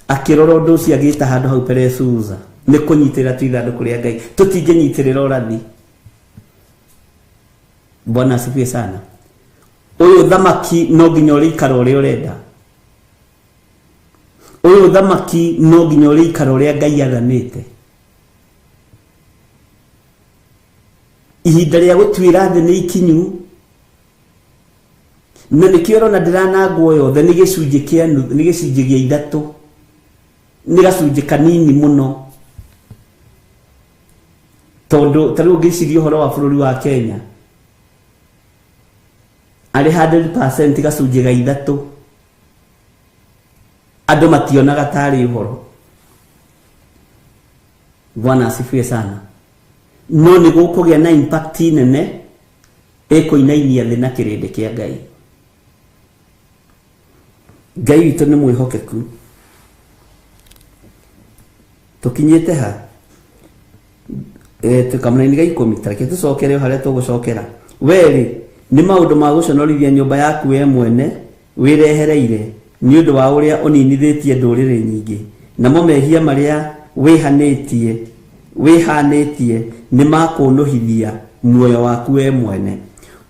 akĩrora ũndũ ũcio agĩta handũ hau Peresuza. Nĩ kũnyitĩrĩra tu ithandũkũ rĩa Ngai, tũtingĩnyitĩrĩra ũrathi. Bwana asifiwe sana. Ũyũ thamaki no nginya ũrĩikara ũrĩa ũrenda. Ũyũ thamaki no nginya ũrĩikara ũrĩa Ngai athanĩte. Ihinda rĩa gũtuĩra thĩ nĩ ikinyu, na nĩkĩo ũrona ndĩranangwo yothe nĩ gĩcunjĩ kĩa nuthu, nĩ gĩcunjĩ gĩa ithatũ, nĩ gacunjĩ kanini mũno. Tondũ ta rĩu ũngĩciria ũhoro wa bũrũri wa Kenya, arĩ 100% gacunjĩ ga ithatũ andũ mationaga tarĩ ũhoro. Bwana asifiwe sana. No nĩ gũkũgĩa na impact nene ĩkũinainia thĩ na kĩrĩndĩ kĩa Ngai. Ngai witũ nĩ mwĩhokeku. Tũkinyĩte ha? Kamũraini ga 10, tareke tũcokere o harĩa tũgũcokera. Werĩ nĩ maũndũ ma gũconorithia nyũmba yaku we mwene wĩrehereire nĩ ũndũ wa ũrĩa ũninithĩtie ndũrĩrĩ nyingĩ, namo mehia marĩa wĩhanĩtie nĩ makũnũhithia muoyo waku we mwene.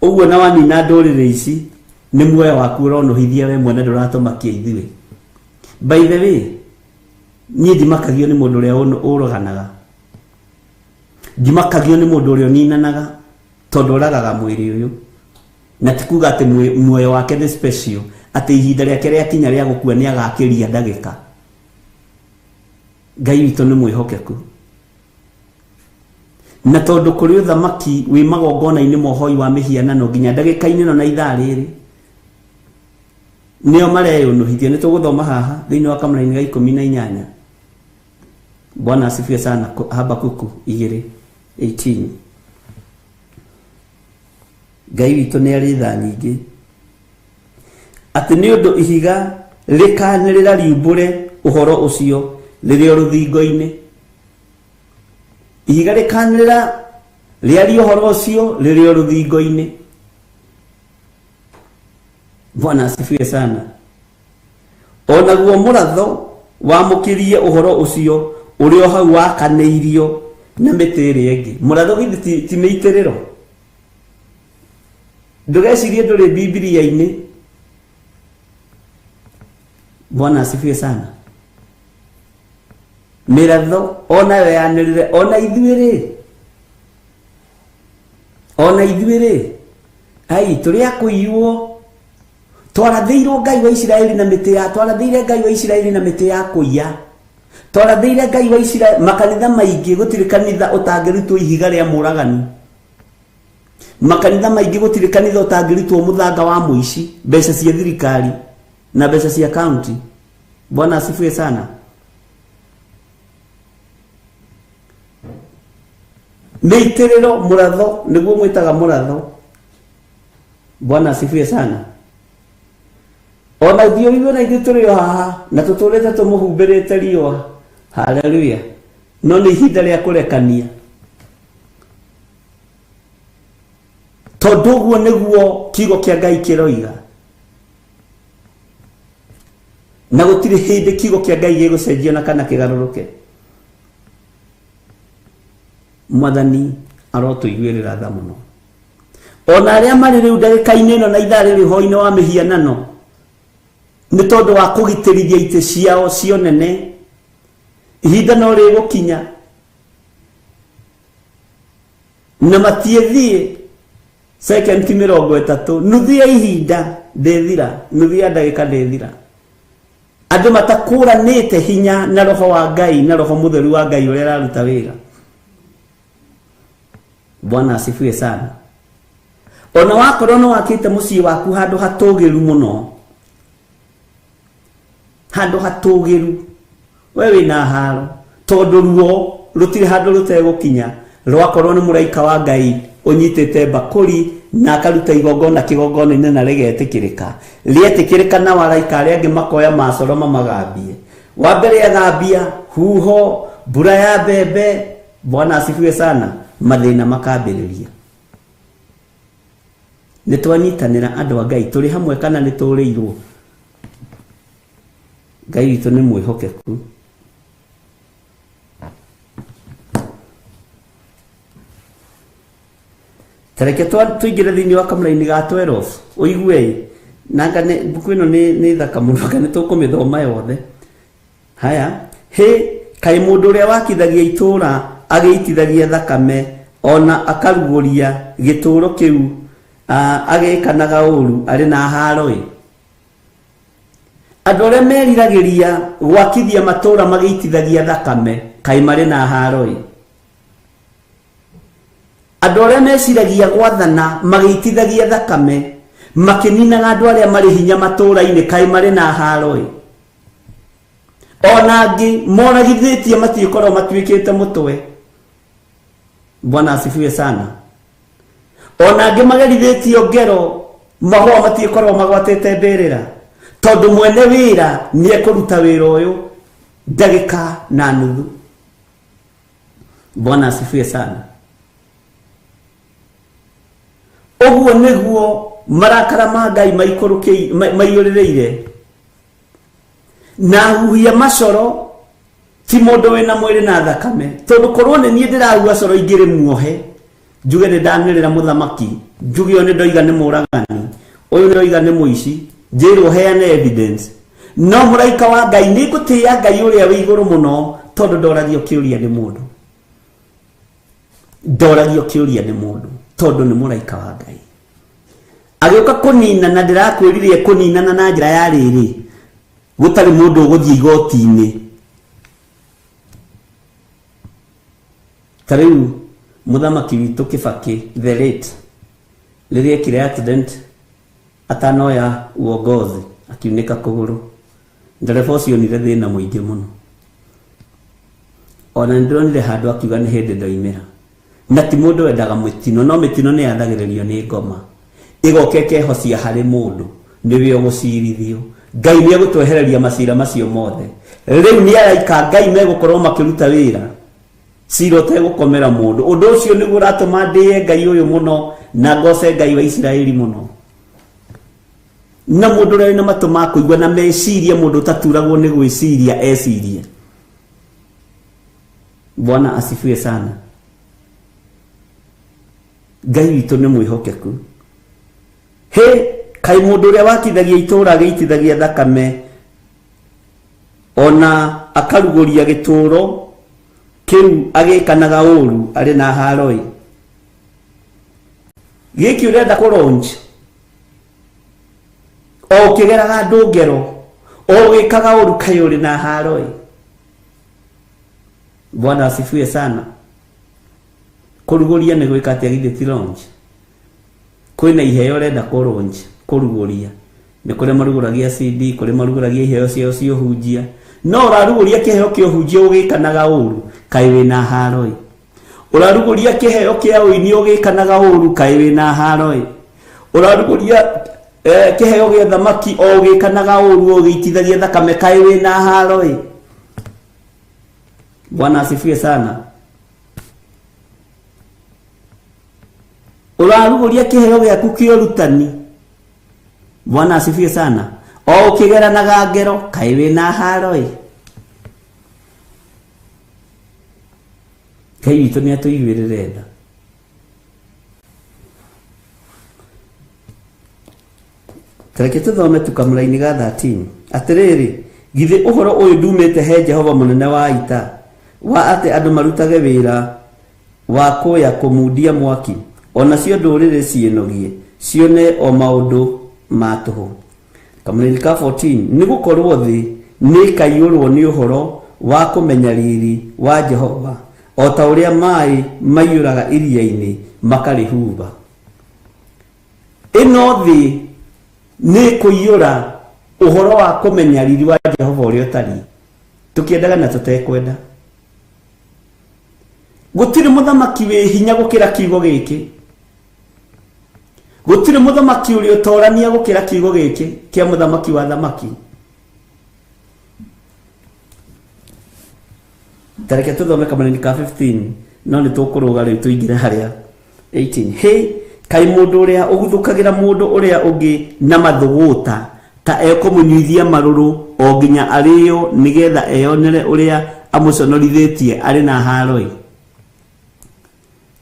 Ũguo na wanina ndũrĩrĩ ici nĩ muoyo waku ũronũhithia we mwene, ndũratũmakia ithuĩ. By the way, niĩ ndimakagio nĩ mũndũ ũrĩa ũroganaga, ndimakagio nĩ mũndũ ũrĩa ũninanaga, tondũ ũragaga mwĩrĩ ũyũ. Na ti kuga atĩ muoyo wake nĩ special, atĩ ihinda rĩake rĩakinya rĩa gũkua nĩ agakĩria ndagĩka. Ngai witũ nĩ mwĩhokeku. Na tondũ kũrĩ ũthamaki wĩ magongona-inĩ ma ũhoi wa mĩhianano nginya ndagĩka-inĩ ĩno na ithaa rĩrĩ, nĩo mareyũnũhithia. Nĩ tũgũthoma haha thĩinĩ wa kamũraini ga 18. Bwana asifiwe sana. Habakuku 2:18. Ngai witũ nĩ arĩ tha nyingĩ, atĩ nĩ ũndũ ihiga rĩkanĩrĩra riumbũre ũhoro ũcio rĩrĩ o rũthingo-inĩ. Ihiga rĩkanĩrĩra rĩarie ũhoro ũcio rĩrĩ o rũthingo-inĩ. Bwana asifiwe sana. Onaguo mũratho wamũkĩrie ũhoro ũcio ũrĩ o hau wakanĩirio na mĩtĩ ĩrĩa ĩngĩ. Mũratho githĩ ti mĩitĩrĩro? Ndũgecirie ndũrĩ Bibilia-inĩ. Bwana asifiwe sana. Mĩratho onayo yanĩrĩre, ona ithuĩ rĩ, ona ithuĩ rĩ, ai tũrĩ a kũiywo. Twarathĩirwo Ngai wa Isiraeli na mĩtĩ ya, twarathĩire Ngai wa Isiraeli na mĩtĩ ya kũiya. Twarathĩire Ngai wa Isiraeli makanitha maingĩ, gũtirĩ kanitha ũtangĩrutwo ihiga rĩa mũragani. Makanitha maingĩ gũtirĩ kanitha ũtangĩrutwo mũthanga wa mũici, mbeca cia thirikari na mbeca cia county. Bwana asifiwe sana. Mĩitĩrĩro mũratho nĩguo mwĩtaga mũratho. Bwana asifiwe sana. Ona ũthiũ na ithuĩ tũrĩ o haha na tũtũrĩte tũmũhumbĩrĩte riũa. Haleluya. No nĩ ihinda rĩa kũrekania, tondũ ũguo nĩguo kiugo kĩa Ngai kĩroiga, na gũtirĩ hĩndĩ kiugo kĩa Ngai gĩgũcenjio na kana kĩgarũrũke. Mwathani arotũiguĩrĩra tha mũno. Ona arĩa marĩ rĩu ndagĩka-inĩ ĩno na ithaa rĩrĩ ũhoro-inĩ wa mĩhianano, nĩ tondũ wa kũgitĩrithia itĩ ciao cio nene, ihinda no rĩgũkinya na matiĩthiĩ second 30, nuthu ya ihinda ndĩthira, nuthu ya ndagĩka ndĩthira. Andũ matakũranĩte hinya na roho wa Ngai na roho mũtheru wa Ngai ũrĩa araruta wĩra. Bwana asifiwe sana. Ona wakorwo nĩ wakĩte mũciĩ waku handũ hatũgĩru mũno, handũ hatũgĩru, we wĩna haro, tondũ ruo rũtirĩ handũ rũtegũkinya. Rwakorwo nĩ mũraika wa Ngai ũnyitĩte mbakũri na akaruta igongona kĩgongona-inĩ na rĩgetĩkĩrĩka. Rĩetĩkĩrĩka na araika arĩa angĩ makoya macoro mamagambie. Wa mbere agambia huho, mbura ya mbembe. Bwana asifiwe sana. Mathĩna makambĩrĩria. Nĩ twanyitanĩra andũ a Ngai, tũrĩ hamwe kana nĩ tũrĩirwo? Ngai witũ nĩ mwĩhokeku. Tareke tũingĩre thĩinĩ wa kamũraini ga 12 ũigue nanga nĩ mbuku ĩno nĩ thaka mũno, kana nĩ tũkũmĩthoma yothe. Haya, hĩ kaĩ mũndũ ũrĩa wakithagia itũũra agĩitithagia thakame ona akarugũria gĩtũũro kĩu agĩkanaga ũru arĩ na haro-ĩ. Andũ arĩa meriragĩria gwakithia matũũra magĩitithagia thakame kaĩ marĩ na haro-ĩ. Andũ arĩa meciragia gwathana magĩitithagia thakame makĩninaga andũ arĩa marĩ hinya matũũra-inĩ kaĩ marĩ na haro-ĩ. Ona angĩ moragithĩtie matiĩkorwo matuĩkĩte mũtwe. Bwana asifiwe sana. Ona angĩ magerithĩtio ngero mahũa matiĩkorwo magwatĩte mbĩrĩra, tondũ mwene wĩra nĩ ekũruta wĩra ũyũ ndagĩka na nuthu. Bwana asifiwe sana. Ũguo nĩguo marakara ma Ngai maiyũrĩrĩire na huhia macoro ti mũndũ wĩna mwĩrĩ na thakame, tondũ korwo nĩ niĩ ndĩrahua coro ingĩrĩ muohe njuge nĩ ndanĩrĩra mũthamaki, njuge ũyũ nĩ ndoiga nĩ mũragani, ũyũ nĩ ndoiga nĩ mũici, njĩrwo heane evidence. No mũraika wa Ngai, nĩ ngũtĩĩa Ngai ũrĩa wĩ igũrũ mũno, tondũ ndoragio kĩũria nĩ mũndũ. Ndoragio kĩũria nĩ mũndũ, tondũ nĩ mũraika wa Ngai. Agĩũka kũninana, ndĩrakwĩrire kũninana na njĩra ya rĩrĩ, gũtarĩ mũndũ ũgũthiĩ igoti-inĩ. Ta rĩu mũthamaki witũ Kibaki the late, rĩrĩa ekire accident atanoya uongozi, akiunĩka kũgũrũ, ndereba ũcio onire thĩna mũingĩ mũno. Ona nĩndĩronire handũ akiuga nĩ hĩndĩ ndoimĩra. Na ti mũndũ wendaga mĩtino, no mĩtino nĩ yathagĩrĩrio nĩ ngoma. Ĩgoka ĩkehocia harĩ mũndũ, nĩwe ũgũcirithio. Ngai nĩ egũtwehereria macira macio mothe. Rĩu nĩ araika Ngai megũkorwo makĩruta wĩra cira ũtegũkomera mũndũ. Ũndũ ũcio nĩguo ũratũma ndĩe Ngai ũyũ mũno na ngoce Ngai wa Isiraeli mũno. Na mũndũ ũrĩa wĩna matũ ma kũigua na meciria, mũndũ ũtaturagwo nĩ gwĩciria ecirie. Bwana asifiwe sana. Ngai witũ nĩ mwĩhokeku. Hĩ, kaĩ mũndũ ũrĩa wakithagia itũũra agĩitithagia thakame ona akarugũria gĩtũũro kĩu agĩkanaga ũũru arĩ na haro-ĩ. Gĩkĩ ũrenda kũ launch o ũkĩgeraga ndũngero o ũgĩkaga ũũru kaĩ ũrĩ na haro-ĩ. Bwana asifiwe sana. Kũrugũria nĩ gwĩka atĩa githĩ ti launch? Kwĩna iheo ũrenda kũ launch, kũrugũria. Nĩ kũrĩ marugũragia CD, kũrĩ marugũragia iheo ciao cia ũhunjia. No ũrarugũria kĩheo kĩa ũhunjia ũgĩkanaga ũũru, kaĩ wĩna haro-ĩ. Ũrarugũria kĩheo kĩa ũini ũgĩkanaga ũũru, kaĩ wĩna haro-ĩ. Ũrarugũria kĩheo gĩa thamaki o ũgĩkanaga ũũru ũgĩitithagia thakame, kaĩ wĩna haro-ĩ. Bwana asifiwe sana. Ũrarugũria kĩheo gĩaku kĩa ũrutani. Bwana asifiwe sana. O ũkĩgeranaga ngero, kaĩ wĩna haro-ĩ. Ngai witũ nĩ atũiguĩrĩre tha. Tareke tũthome tu kamũraini ga 13. Atĩrĩrĩ, githĩ ũhoro ũyũ ndumĩte he Jehova mũnene wa ita, wa atĩ andũ marutage wĩra wa kũya kũmundia mwaki, o nacio ndũrĩrĩ ciĩnogie, cione o maũndũ ma tũhũ. Kamũraini ka 14. Nĩ gũkorwo thĩ nĩĩkaiyũrwo nĩ ũhoro wa kũmenya riri wa Jehova, o ta ũrĩa maĩ maiyũraga iria-inĩ makarĩhuba. Ĩno thĩ nĩ kũiyũra ũhoro wa kũmenya riri wa Jehova ũrĩa ũtariĩ, tũkĩendaga na tũtekwenda. Gũtirĩ mũthamaki wĩ hinya gũkĩra kiugo gĩkĩ. Gũtirĩ mũthamaki ũrĩ ũtorania gũkĩra kiugo gĩkĩ kĩa mũthamaki wa thamaki. Tareke tũthome kamũraini ka 15, no nĩ tũkũrũga rĩu tũingĩre harĩa 18. Hĩ, kaĩ mũndũ ũrĩa ũguthũkagĩra mũndũ ũrĩa ũngĩ na mathũgũta ta ekũmũnyuithia marũrũ o nginya arĩo nĩgetha eyonere ũrĩa amũconorithĩtie arĩ na haro-ĩ.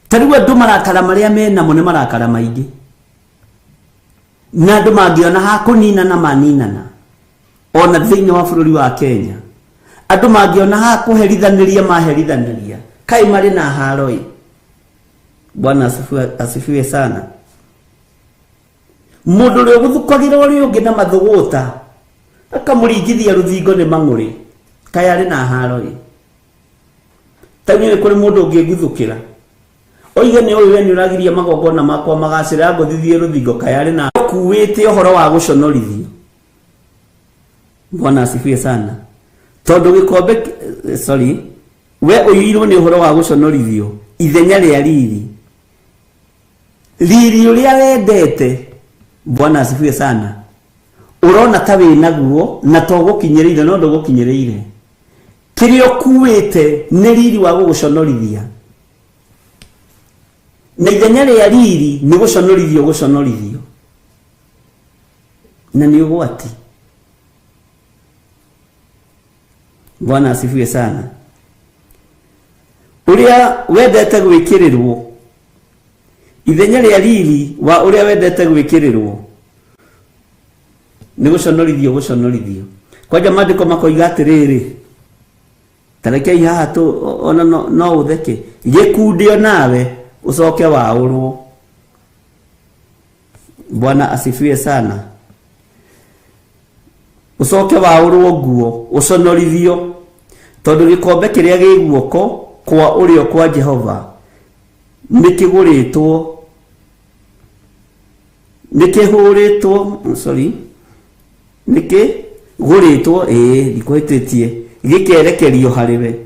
Ta rĩu andũ marakara marĩa menamo nĩ marakara maingĩ, na andũ mangĩona ha kũninana maninana. Ona thĩinĩ wa bũrũri wa Kenya andũ mangĩona ha kũherithanĩria maherithanĩria, kaĩ marĩ na haro-ĩ. Bwana asifiwe sana. Mũndũ ũrĩa ũguthũkagĩra ũrĩa ũngĩ na mathũgũta akamũringithia rũthingo nĩ mang'ũrĩ, kaĩ arĩ na haro-ĩ. Ta niĩ nĩ kũrĩ mũndũ ũngĩnguthũkĩra oige nĩ ũyũ we nĩ ũragiria magongona makwa magacĩra ngũthithie rũthingo, kaĩ arĩ na kuĩte ũhoro wa gũconorithio. Bwana asifiwe sana. Tondũ gĩkombe sorry, we ũiyũirwo nĩ ũhoro wa gũconorithio ithenya rĩa riri, riri ũrĩa wendete. Bwana asifiwe sana. Ũrona ta wĩ naguo na to gũkinyĩrĩire, no ndũgũkinyĩrĩire. Kĩrĩa ũkuĩte nĩ riri wa gũgũconorithia, na ithenya rĩa riri nĩ gũconorithio gũconorithio, na nĩ ũgwati. Bwana asifiwe sana. Ũrĩa wendete gwĩkĩrĩrwo ithenya rĩa riri wa ũrĩa wendete gwĩkĩrĩrwo nĩ gũconorithio gũconorithio. Kwanja maandĩko makoiga atĩrĩrĩ, tarekei haha tũ ona no ũtheke, gĩkundio nawe ũcoke waũrwo. Bwana asifiwe sana. Ũcoke waũrwo nguo ũconorithio, tondũ gĩkombe kĩrĩa gĩ guoko kwa ũrĩo kwa Jehova nĩ kĩgũrĩtwo, nĩ kĩhũrĩtwo, sorry, nĩ kĩgũrĩtwo, ĩĩ ndikũhĩtĩtie, gĩkerekerio harĩ we.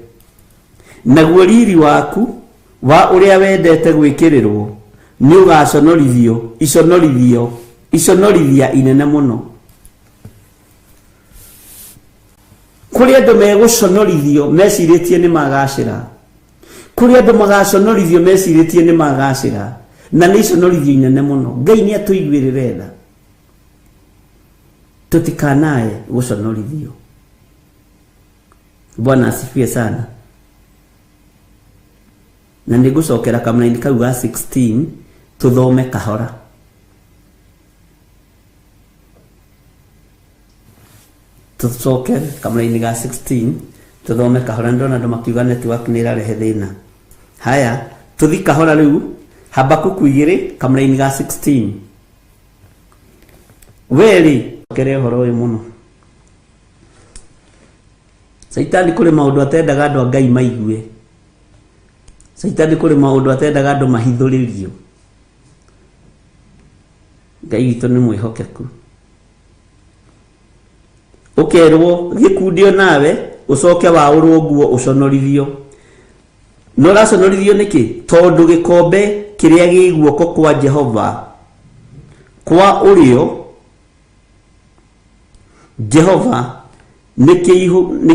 Naguo riri waku wa ũrĩa wendete gwĩkĩrĩrwo nĩ ũgaconorithio, iconorithio, iconorithia inene mũno. Kũrĩ andũ megũconorithio mecirĩtie nĩ magacĩra. Kũrĩ andũ magaconorithio mecirĩtie nĩ magacĩra, na nĩ iconorithio inene mũno. Ngai nĩ atũiguĩrĩre tha, tũtikanae gũconorithio. Bwana asifiwe sana. Na nĩ ngũcokera kamũraini kau ga 16 tũthome kahora. Tũcoke kamũraini ga 16 tũthome kahora. Nĩ ndona andũ makiuga network nĩ ĩrarehe thĩna. Haya, tũthi kahora rĩu. Habakuku 2 kamũraini ga 16. Werĩ kere ũhoro ũyũ mũno. Caitani kũrĩ maũndũ atendaga andũ a Ngai maigue. Caitani kũrĩ maũndũ atendaga andũ mahithũrĩrio. Ngai witũ nĩ mwĩhokeku. Ũkerwo gĩkundi o nawe ũcoke waũrwo nguo ũconorithio. Na ũraconorithio nĩkĩ? Tondũ gĩkombe kĩrĩa gĩ guoko kwa Jehova kwa ũrĩo, Jehova nĩ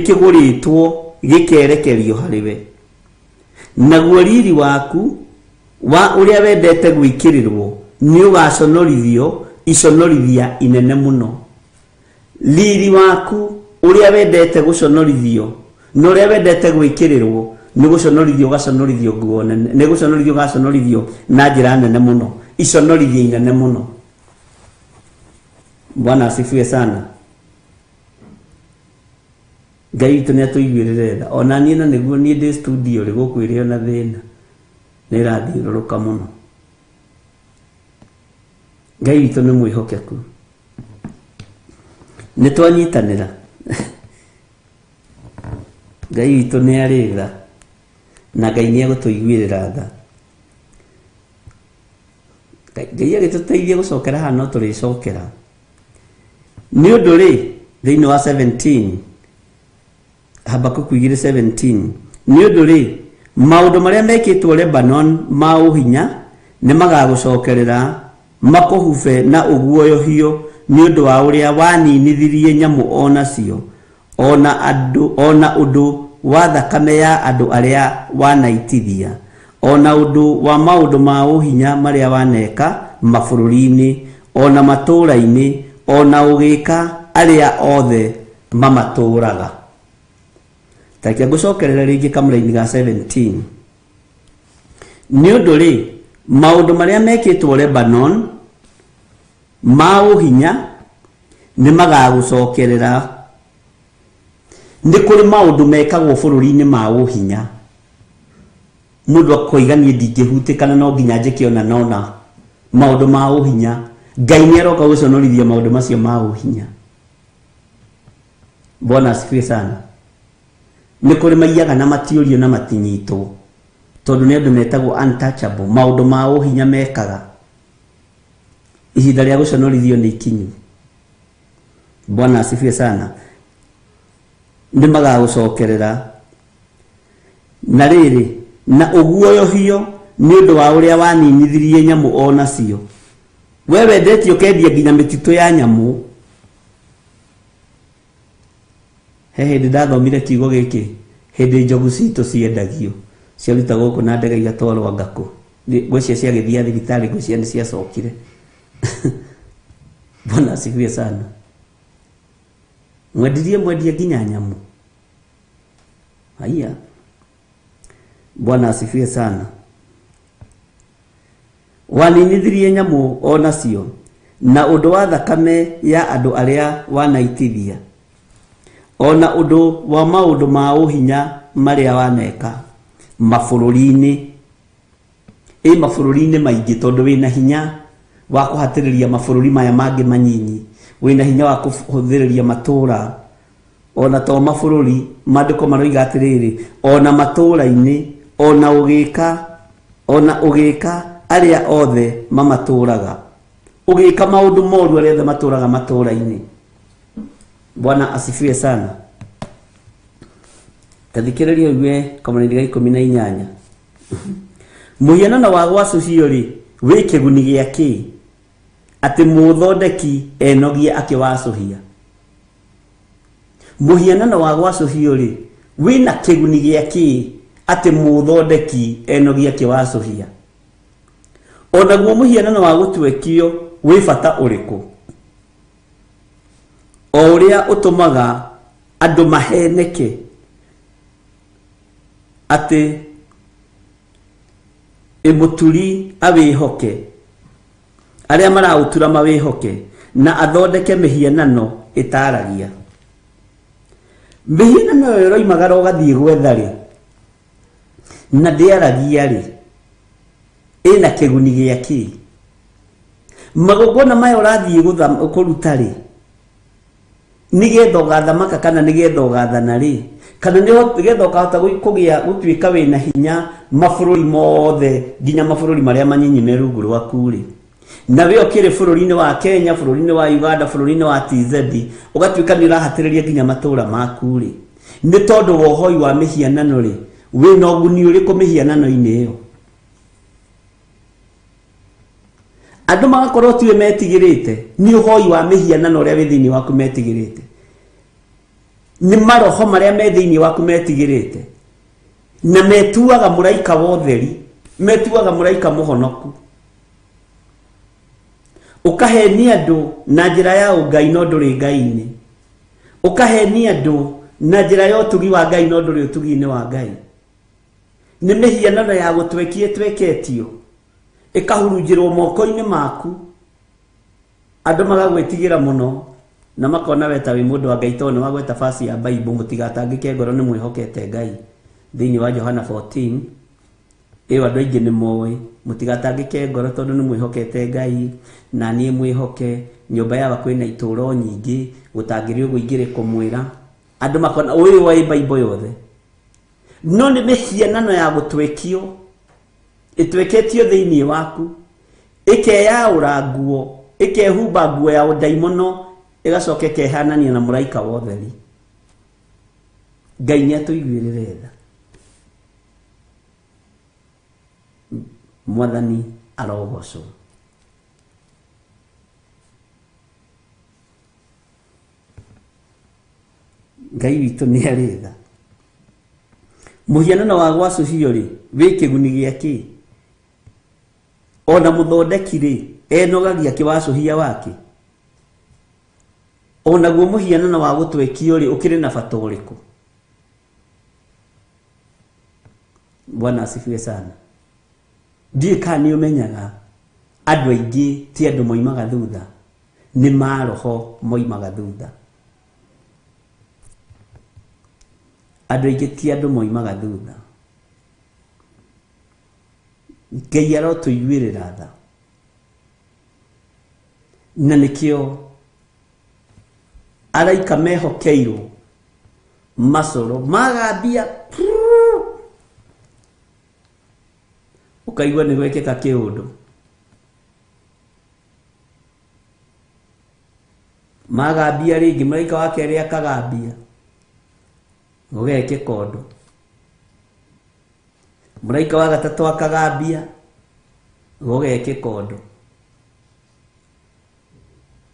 kĩgũrĩtwo gĩkerekerio harĩ we. Naguo riri waku wa ũrĩa wendete gwĩkĩrĩrwo nĩ ũgaconorithio iconorithia inene mũno. Riri waku ũrĩa wendete gũconorithio na ũrĩa wendete gwĩkĩrĩrwo nĩ gũconorithio ũgaconorithio nguo nene, nĩ gũconorithio ũgaconorithio na njĩra nene mũno, iconorithia inene mũno. Bwana asifiwe sana. Ngai witũ nĩ atũiguĩrĩre tha. Ona niĩ na nĩguo niĩ ndĩ studio rĩ, gũkũ ĩrĩ ona thĩna, nĩ ĩrathiũrũrũka mũno. Ngai witũ nĩ mwĩhokeku. Nĩ twanyitanĩra. Ngai witũ nĩ arĩ tha, na Ngai nĩ egũtũiguĩrĩra tha. Ngai agĩtũteithia gũcokera haha no tũrĩcokera. Nĩ ũndũ rĩ, thĩinĩ wa 17, Habakuku 2:17, nĩ ũndũ rĩ, maũndũ marĩa mekĩtwo Lebanon ma ũhinya nĩ magagũcokerera, makũhube na ũguoyohio nĩ ũndũ wa ũrĩa waninithirie nyamũ o nacio, ona andũ, ona ũndũ wa thakame ya andũ arĩa wanaitithia, ona ũndũ wa maũndũ ma ũhinya marĩa waneka mabũrũri-inĩ, ona matũũra-inĩ, ona ũgĩka arĩa othe mamatũũraga. Tareke ngũcokerere rĩngĩ kamũraini ga 17. Nĩ ũndũ rĩ, maũndũ marĩa mekĩtwo Lebanon ma ũhinya nĩ magagũcokerera. Nĩ kũrĩ maũndũ mekagwo bũrũri-inĩ ma ũhinya. Mũndũ akoiga niĩ ndingĩhutĩkana, no nginya njĩke ona nona maũndũ ma ũhinya. Ngai nĩ aroka gũconorithia maũndũ macio ma ũhinya. Bwana asifiwe sana. Nĩ kũrĩ maiyaga na matiũrio na matinyitwo, tondũ nĩ andũ metagwo untouchable. Maũndũ ma ũhinya mekaga. Ihinda rĩa gũconorithio nĩ ikinyu. Bwana asifiwe sana. Nĩ magagũcokerera. Na rĩrĩ, na ũguoyohio nĩ ũndũ wa ũrĩa waninithirie nyamũ o nacio. We wendetie ũkendia nginya mĩtitũ ya nyamũ. He hĩndĩ ndathomire kiugo gĩkĩ, hĩndĩ njogu citũ ciendagio, ciarutagwo gũkũ na ndege igatwarwo ngakũ. Ngwĩciria ciagĩthiĩ thibitarĩ, ngwĩciria nĩ ciacokire. Bwana asifiwe sana. Mwendirie mwendia nginya nyamũ. Haiya. Bwana asifiwe sana. Waninithirie nyamũ o nacio, na ũndũ wa thakame ya andũ arĩa wanaitithia, ona ũndũ wa maũndũ ma ũhinya marĩa waneka mabũrũri-inĩ. Ĩ mabũrũri-inĩ maingĩ, tondũ wĩna hinya wa kũhatĩrĩria mabũrũri maya mangĩ manyinyi, wĩna hinya wa kũhũthĩrĩria matũũra, ona to mabũrũri. Maandĩko maroiga atĩrĩrĩ, ona matũũra-inĩ, ona ũgĩka, ona ũgĩka arĩa othe mamatũũraga, ũgĩka maũndũ moru arĩa othe matũũraga matũũra-inĩ. Bwana asifiwe sana. Tathikĩrĩria ũigue kamũraini ga 18. Mũhianano wa gwacũhio rĩ, wĩ kĩguni gĩa kĩ, atĩ mũthondeki enogie akĩwacũhia? Mũhianano wa gwacũhio rĩ wĩna kĩguni gĩa kĩ atĩ mũthondeki enogia kĩwacũhia? Onaguo mũhianano wa gũtwekio wĩ bata ũrĩkũ? O ũrĩa ũtũmaga andũ maheneke atĩ ĩmũturi awĩhoke, arĩa maraũtura mawĩhoke, na athondeke mĩhianano ĩtaragia. Mĩhianano ĩyo ĩroimagara ũgathiĩ gwetha rĩ, na ndĩaragia rĩ, ĩna kĩguni gĩa kĩ? Magongona maya ũrathiĩ kũruta rĩ, nĩgetha ũgathamaka kana nĩgetha ũgathana rĩ, kana nĩgetha ũkahota kũgĩa gũtuĩka wĩna hinya mabũrũri mothe nginya mabũrũri marĩa manyinyi me rungu rwaku rĩ, na we ũkĩrĩ bũrũri-inĩ wa Kenya, bũrũri-inĩ wa Uganda, bũrũri-inĩ wa TZ, ũgatuĩka nĩ ũrahatĩrĩria nginya matũũra maku rĩ, nĩ tondũ wa ũhoi wa mĩhianano rĩ, wĩna ũguni ũrĩkũ mĩhianano-inĩ ĩyo? Andũ magakorwo tiwe metigĩrĩte, nĩ ũhoi wa mĩhianano ũrĩa wĩ thĩinĩ waku metigĩrĩte, nĩ maroho marĩa me thĩinĩ waku metigĩrĩte, na metuaga mũraika wa ũtheri, metuaga mũraika mũhonoku. Ũkahenia andũ na njĩra ya ũngai no ndũrĩ Ngai-inĩ, ũkahenia andũ na njĩra ya ũtugi wa Ngai no ndũrĩ ũtugi-inĩ wa Ngai. Nĩ mĩhianano ya gũtwekia ĩtweketio, ĩkahurunjĩrwo moko-inĩ maku, andũ magagwĩtigĩra mũno na makona we ta wĩ mũndũ wa Ngai tondũ nĩ wagweta basi ya Bible. Mũtigatangĩke ngoro, nĩ mwĩhokete Ngai. Thĩinĩ wa Johana 14 ĩyo andũ aingĩ nĩ moĩ, mũtigatangĩke ngoro tondũ nĩ mwĩhokete Ngai, na niĩ mwĩhoke. Nyũmba yawa kwĩna itũũro nyingĩ, gũtangĩrĩ ũguo ingĩrĩ kũmwĩra. Andũ makona ũyũ woĩ Bible yothe, no nĩ mĩhianano ya gũtwekio ĩtweketio thĩinĩ waku, ĩkeyaũra nguo, ĩkehumba nguo ya ũndaimono, ĩgacoka ĩkehanania na mũraika wa ũtheri. Ngai nĩ atũiguĩrĩre tha. Mwathani arogocwo. Ngai witũ nĩ arĩ tha. Mũhianano wa gwacũhio rĩ, wĩ kĩguni gĩa kĩ? Ona mũthondeki rĩ, enogagia kĩwacũhia wake? Onaguo mũhianano wa gũtwekio rĩ, ũkĩrĩ na bata ũrĩkũ? Bwana asifiwe sana. Ndiũĩ kana nĩ ũmenyaga andũ aingĩ ti andũ moimaga thutha, nĩ maroho moimaga thutha. Andũ aingĩ ti andũ moimaga thutha. Ngai arotũiguĩrĩra tha. Na nĩkĩo araika mehokeirwo macoro magambia, ũkaigua nĩ gwekĩka kĩũndũ. Magambia rĩngĩ, mũraika wa kerĩ akagambia, gũgekĩka ũndũ. Mũraika wa gatatũ akagambia, gũgekĩka ũndũ.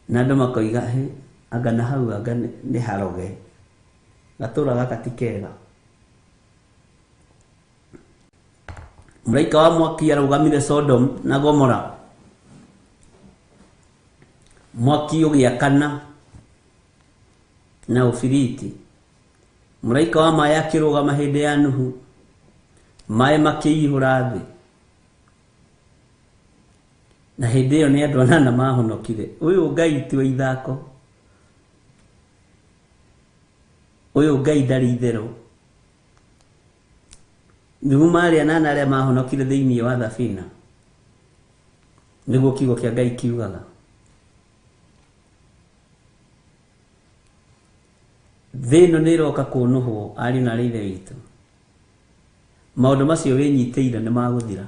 Na andũ makoiga, hĩ, anga na hau anga nĩ haroge, gatũra gaka ti kega. Mũraika wa mwaki arũgamire Sodom na Gomora, mwaki ũgĩakana na ũbiriti. Mũraika wa maĩ akĩrũgama hĩndĩ ya Nuhu, maĩ makĩihũra thĩ. Na hĩndĩ ĩyo nĩ andũ anana mahonokire. Ũyũ Ngai ti wa ithako, ũyũ Ngai ndarĩ itherũ. Nuhu marĩ anana arĩa mahonokire thĩinĩ wa thabina, nĩguo kiugo kĩa Ngai kiugaga. Thĩ ĩno nĩ ĩroka kũnũhwo, ariũ na arĩ ithe witũ. Maũndũ macio wĩnyitĩire nĩ magũthira.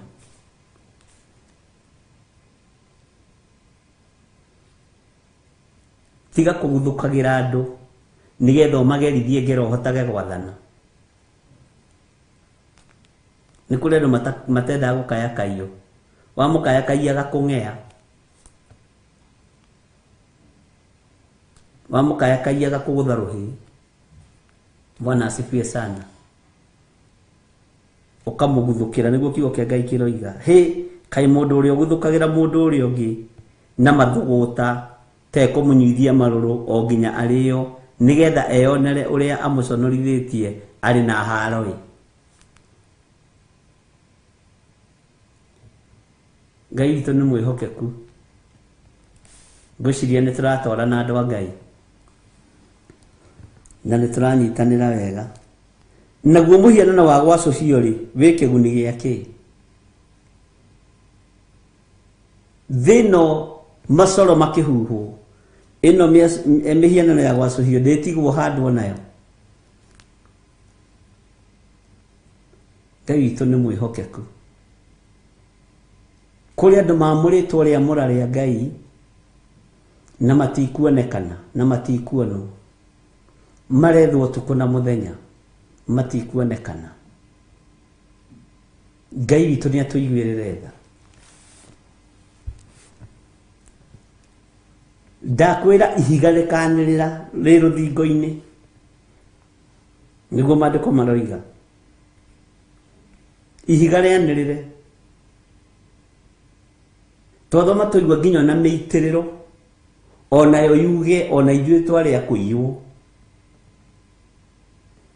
Tiga kũguthũkagĩra andũ nĩgetha ũmagerithie ngero ũhotage gwathana. Nĩ kũrĩ andũ matendaga gũkayakaiyo, wamũkayakaia agakũng'ea, wamũkayakaia agakũgũtha rũhĩ. Bwana asifiwe sana. Ũkamũguthũkĩra nĩguo kiugo kĩa Ngai kĩroiga. Hĩ, kaĩ mũndũ ũrĩa ũguthũkagĩra mũndũ ũrĩa ũngĩ na mathũgũta tekũmũnyuithia marũrũ o nginya arĩo nĩgetha eyonere ũrĩa amũconorithĩtie arĩ na haro-ĩ. Ngai witũ nĩ mwĩhokeku. Ngwĩciria nĩ tũratwarana andũ a Ngai na nĩ tũranyitanĩra wega. Naguo mũhianano wa gwacũhio rĩ wĩ kĩguni gĩa kĩ? Thĩ ĩno macoro makĩhuhwo, ĩno mĩhianano ya gwacũhio ndĩtigwo handũ onayo. Ngai witũ nĩ mwĩhokeku. Kũrĩ andũ maamũrĩtwo rĩamũra rĩa Ngai na matikuonekana na matikuonwo, marethwo ũtukũ na mũthenya matikuonekana. Ngai witũ nĩ atũiguĩrĩre tha. Ndakwĩra ihiga rĩkanĩrĩra rĩ rũthingo-inĩ, nĩguo maandĩko maroiga. Ihiga rĩanĩrĩre. Twathoma twaigua nginya ona mĩitĩrĩro onayo yuge ona ithuĩ twarĩ a kũiywo.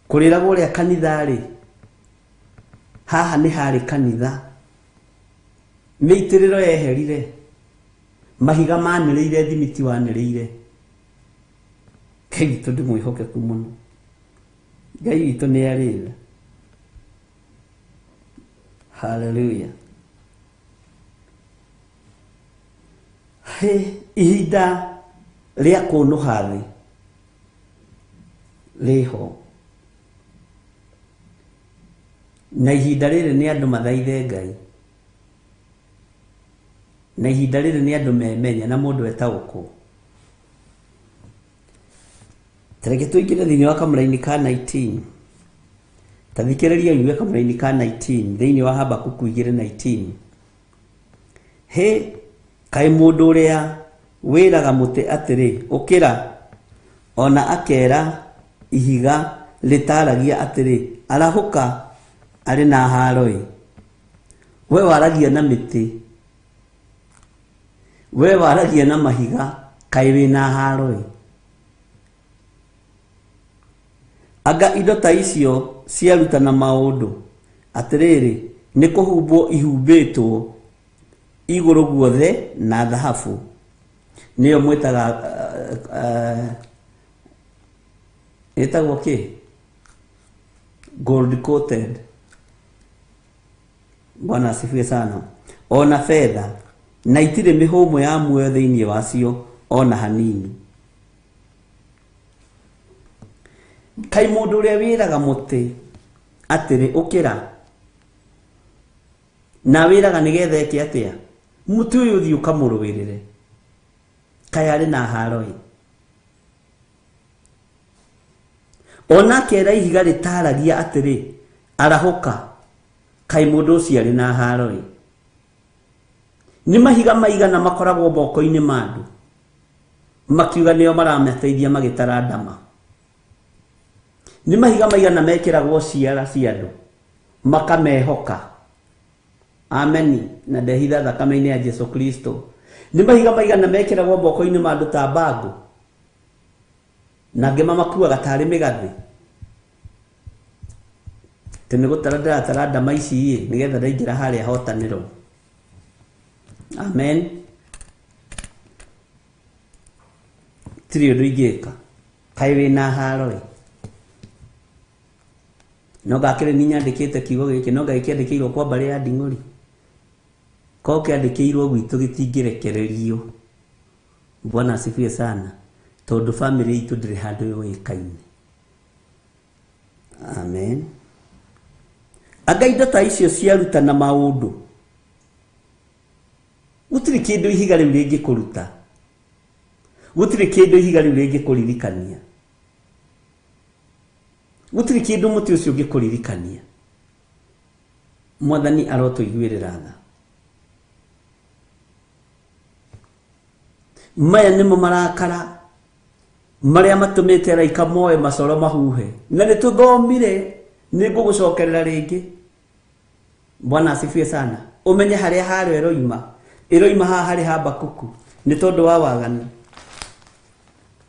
Kũrĩragwo ũrĩa kanitha rĩ, haha nĩ harĩ kanitha. Mĩitĩrĩro yeherire, mahiga manĩrĩire, thimiti wanĩrĩire. Ngai witũ ndĩ mwĩhokeku mũno. Ngai witũ nĩ arĩ tha. Hallelujah. Hĩ, ihinda rĩa kũnũha thĩ rĩho, na ihinda rĩrĩ nĩ andũ mathaithe Ngai, na ihinda rĩrĩ nĩ andũ memenye na mũndũ etaũkwo. Tareke tũingĩre thĩinĩ wa kamũraini ka 19. Ta thikĩrĩria ũigue kamũraini ka 19 thĩinĩ wa Habakuku 2:19. Hĩ, kaĩ mũndũ ũrĩa wĩraga mũtĩ atĩrĩ, ũkĩra, ona akera ihiga rĩtaragia atĩrĩ, arahũka, arĩ na haro-ĩ. We waragia na mĩtĩ, we waragia na mahiga, kaĩ wĩna haro-ĩ. Anga indo ta icio ciarutana maũndũ, atĩrĩrĩ, nĩ kũhumbwo ihumbĩtwo igũrũ guothe na thahabu, nĩyo mwĩtaga ĩtagwo kĩ? Gold coated. Bwana asifiwe sana. Ona fedha, na itirĩ mĩhũmũ ya muoyo thĩinĩ wacio ona hanini. Kaĩ mũndũ ũrĩa wĩraga mũtĩ atĩrĩ, ũkĩra, na wĩraga nĩgetha eke atĩa? Mũtĩ ũyũ ũthiĩ ũkamũrũĩrĩre. Kaĩ arĩ na haro-ĩ. Ona akera ihiga rĩtaragia atĩrĩ, arahũka, kaĩ mũndũ ũcio arĩ na haro-ĩ. Nĩ mahiga maigana makoragwo moko-inĩ ma andũ, makiuga nĩo maramateithia magĩtara ndama. Nĩ mahiga maigana mekĩragwo ciara cia andũ, makamehoka. Ameni. Na ndehitha thakame-inĩ ya Jesu Kristo. Nĩ mahiga maigana mekĩragwo moko-inĩ ma andũ ta mbangũ, na angĩ mamakuaga tarĩ mĩgathĩ. Atĩ nĩ gũtara ndĩratara ndama ici ĩ, nĩgetha ndaingĩra harĩa hotanĩro. Amen. Tirĩ ũndũ ingĩka. Kaĩ wĩna haro-ĩ. No ngakĩrĩ niĩ nyandĩkĩte kiugo gĩkĩ, no ngagĩkĩandĩkĩirwo kwa mbarĩ ya Nding'ũri. Korwo kĩandĩkĩirwo gwitũ gĩtingĩrekererio. Bwana asifiwe sana. Tondũ family itũ ndĩrĩ handũ yũĩkaine. Amen. Anga indo ta icio ciarutana maũndũ, gũtirĩ kĩndũ ihiga rĩu rĩngĩkũruta, gũtirĩ kĩndũ ihiga rĩu rĩngĩkũririkania, gũtirĩ kĩndũ mũtĩ ũcio ũngĩkũririkania. Mwathani arotũiguĩrĩra tha. Maya nĩmo marakara Marĩa matũmĩte araika moe macoro mahuhe. Na nĩ tũthomire, nĩ ngũgũcokerera rĩngĩ. Bwana asifiwe sana. Ũmenye harĩa harĩa ĩroima. Ĩroima haha harĩ Habakuku. Nĩ tondũ wa waganu.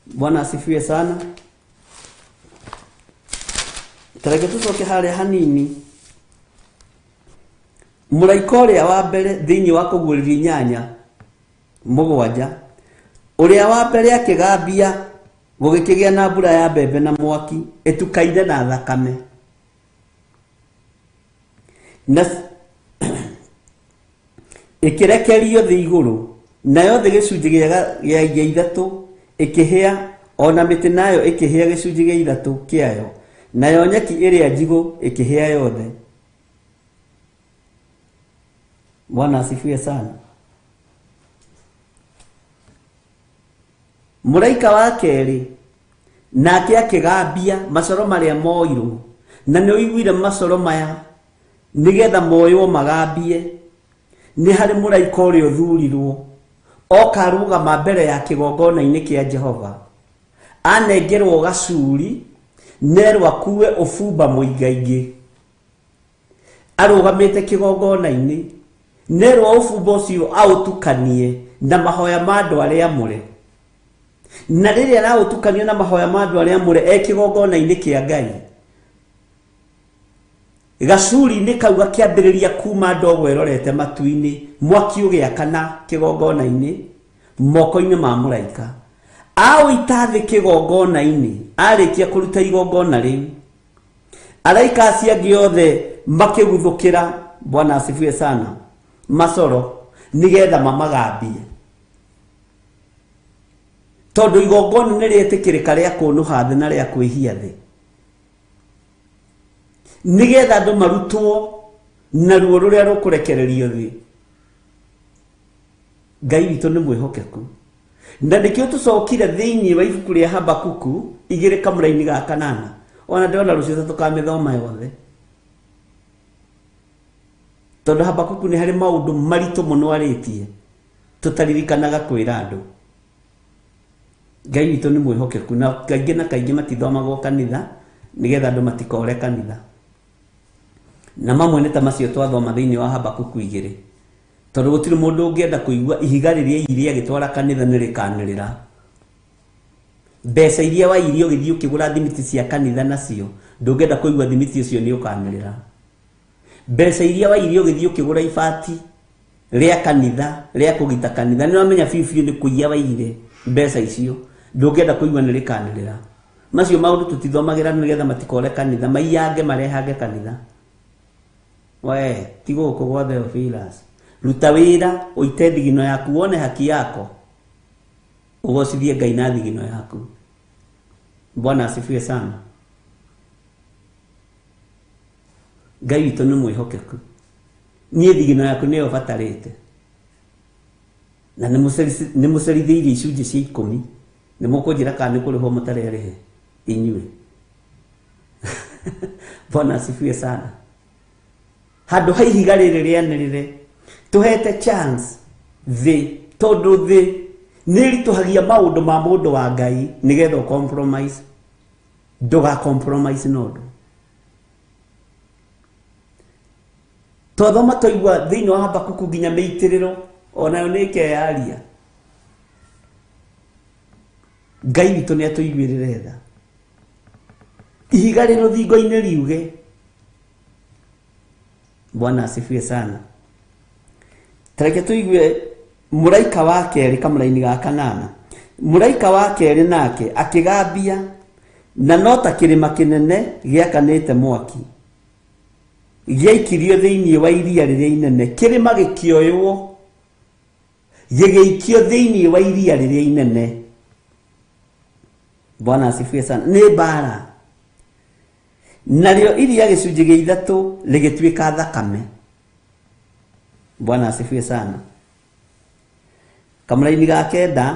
Bwana asifiwe sana. Tareke tũcoke harĩa hanini. Mũraika ũrĩa wa mbere thĩinĩ wa kũguũrĩrio 8:7 ũrĩa wa mbere akĩgambia gũgĩkĩgĩa na mbura ya mbembe na mwaki ĩtukaine na thakame na ĩkĩrekerio thĩ igũrũ, nayo thĩ gĩcunjĩ gĩa ithatũ ĩkĩhĩa, ona mĩtĩ nayo ĩkĩhĩa gĩcunjĩ gĩa ithatũ kĩayo, nayo nyeki ĩrĩa njigũ ĩkĩhĩa yothe. Bwana asifiwe sana. Mũraika wa kerĩ nake akĩgambia macoro marĩa moirwo, na nĩ ũiguire macoro maya nĩgetha moywo magambie. Nĩ harĩ mũraika ũrĩa ũthurirwo oka arũgama mbere ya kĩgongona-inĩ kĩa Jehova, anengerwo gacuri nerwo akue ũbumba mũingaingĩ. Arũgamĩte kĩgongona-inĩ nerwo ũbumba ũcio aũtukanie na mahoya ma andũ arĩa amũre. Na rĩrĩa araũtukania na mahoya ma andũ arĩa amũre e kĩgongona-inĩ kĩa Ngai, gacuri-inĩ kau gakĩambĩrĩria kuma ndogo ĩrorete matu-inĩ, mwaki ũgĩakana kĩgongona-inĩ moko-inĩ ma mũraika. Aũita thĩ kĩgongona-inĩ, arĩkia kũruta igongona rĩu, araika acio angĩ othe makĩguthũkĩra. Bwana asifiwe sana. Macoro nĩgetha mamagambie, tondũ igongona nĩ rĩetĩkĩrĩka rĩa kũnũha thĩ na rĩa kwĩhia thĩ, nĩgetha andũ marutwo na ruo rũrĩa rũkũrekererio thĩ. Ngai witũ nĩ mwĩhokeku, na nĩkĩo tũcokire thĩinĩ wa ibuku rĩa Habakuku 2:8. Ona ndĩrona rũciũ tũkamĩthoma yothe, tondũ Habakuku nĩ harĩ maũndũ maritũ mũno arĩtie tũtaririkanaga kwĩra andũ. Ngai witũ nĩ mwĩhokeku, na kaingĩ na kaingĩ matithomagwo kanitha nĩgetha andũ matikore kanitha. Na mamwe nĩ ta macio twathoma thĩinĩ wa Habakuku 2, tondũ gũtirĩ mũndũ ũngĩenda kũigua ihiga rĩrĩa iria agĩtwara kanitha nĩ rĩkanĩrĩra. Mbeca iria wairie ũgĩthiĩ ũkĩgũra thimiti cia kanitha nacio ndũngĩenda kũigua thimiti ũcio nĩ ũkanĩrĩra. Mbeca iria wairie ũgĩthiĩ ũkĩgũra ibati rĩa kanitha rĩa kũgita kanitha, nĩ wamenya biũ biũ nĩ kũiya waire mbeca icio, ndũngĩenda kũigua nĩ rĩkanĩrĩra. Macio maũndũ tũtithomagĩra nĩgetha matikore kanitha, maiyange marehange kanitha. We ti gũkũ gwa Theophilus, ruta wĩra ũite thigino yaku wone haki yako, ũgocithie Ngai na thigino yaku. Bwana asifiwe sana. Ngai witũ nĩ mwĩhokeku. Niĩ thigino yaku nĩyo batarĩte, na nĩ mũcerithĩirie icunjĩ cia 10. Nĩ mũkũnjĩra kana nĩ kũrĩhwo mũtarerĩhe inyuĩ. Bwana asifiwe sana. Handũ ha ihiga rĩrĩ rĩanĩrĩre, tũhete chance thĩ, tondũ thĩ nĩ ĩritũhagia maũndũ ma mũndũ wa Ngai nĩgetha ũ compromise. Ndũga compromise na ũndũ. Twathoma twaigua thĩinĩ wa Habakuku nginya mĩitĩrĩro onayo nĩ ĩkeyaria. Ngai witũ nĩ atũiguĩrĩre tha. Ihiga rĩ rũthingo-inĩ riuge. Bwana asifiwe sana. Tareke tũigue mũraika wa kerĩ 8. Mũraika wa kerĩ nake akĩgambia, na no ta kĩrĩma kĩnene gĩakanĩte mwaki gĩaikirio thĩinĩ wa iria rĩrĩa inene. Kĩrĩma gĩkĩoywo gĩgĩikio thĩinĩ wa iria rĩrĩa inene. Bwana asifiwe sana. Nĩ mbara. Narĩo iria gĩcunjĩ gĩa ithatũ rĩgĩtuĩka thakame. Bwana asifiwe sana. 9,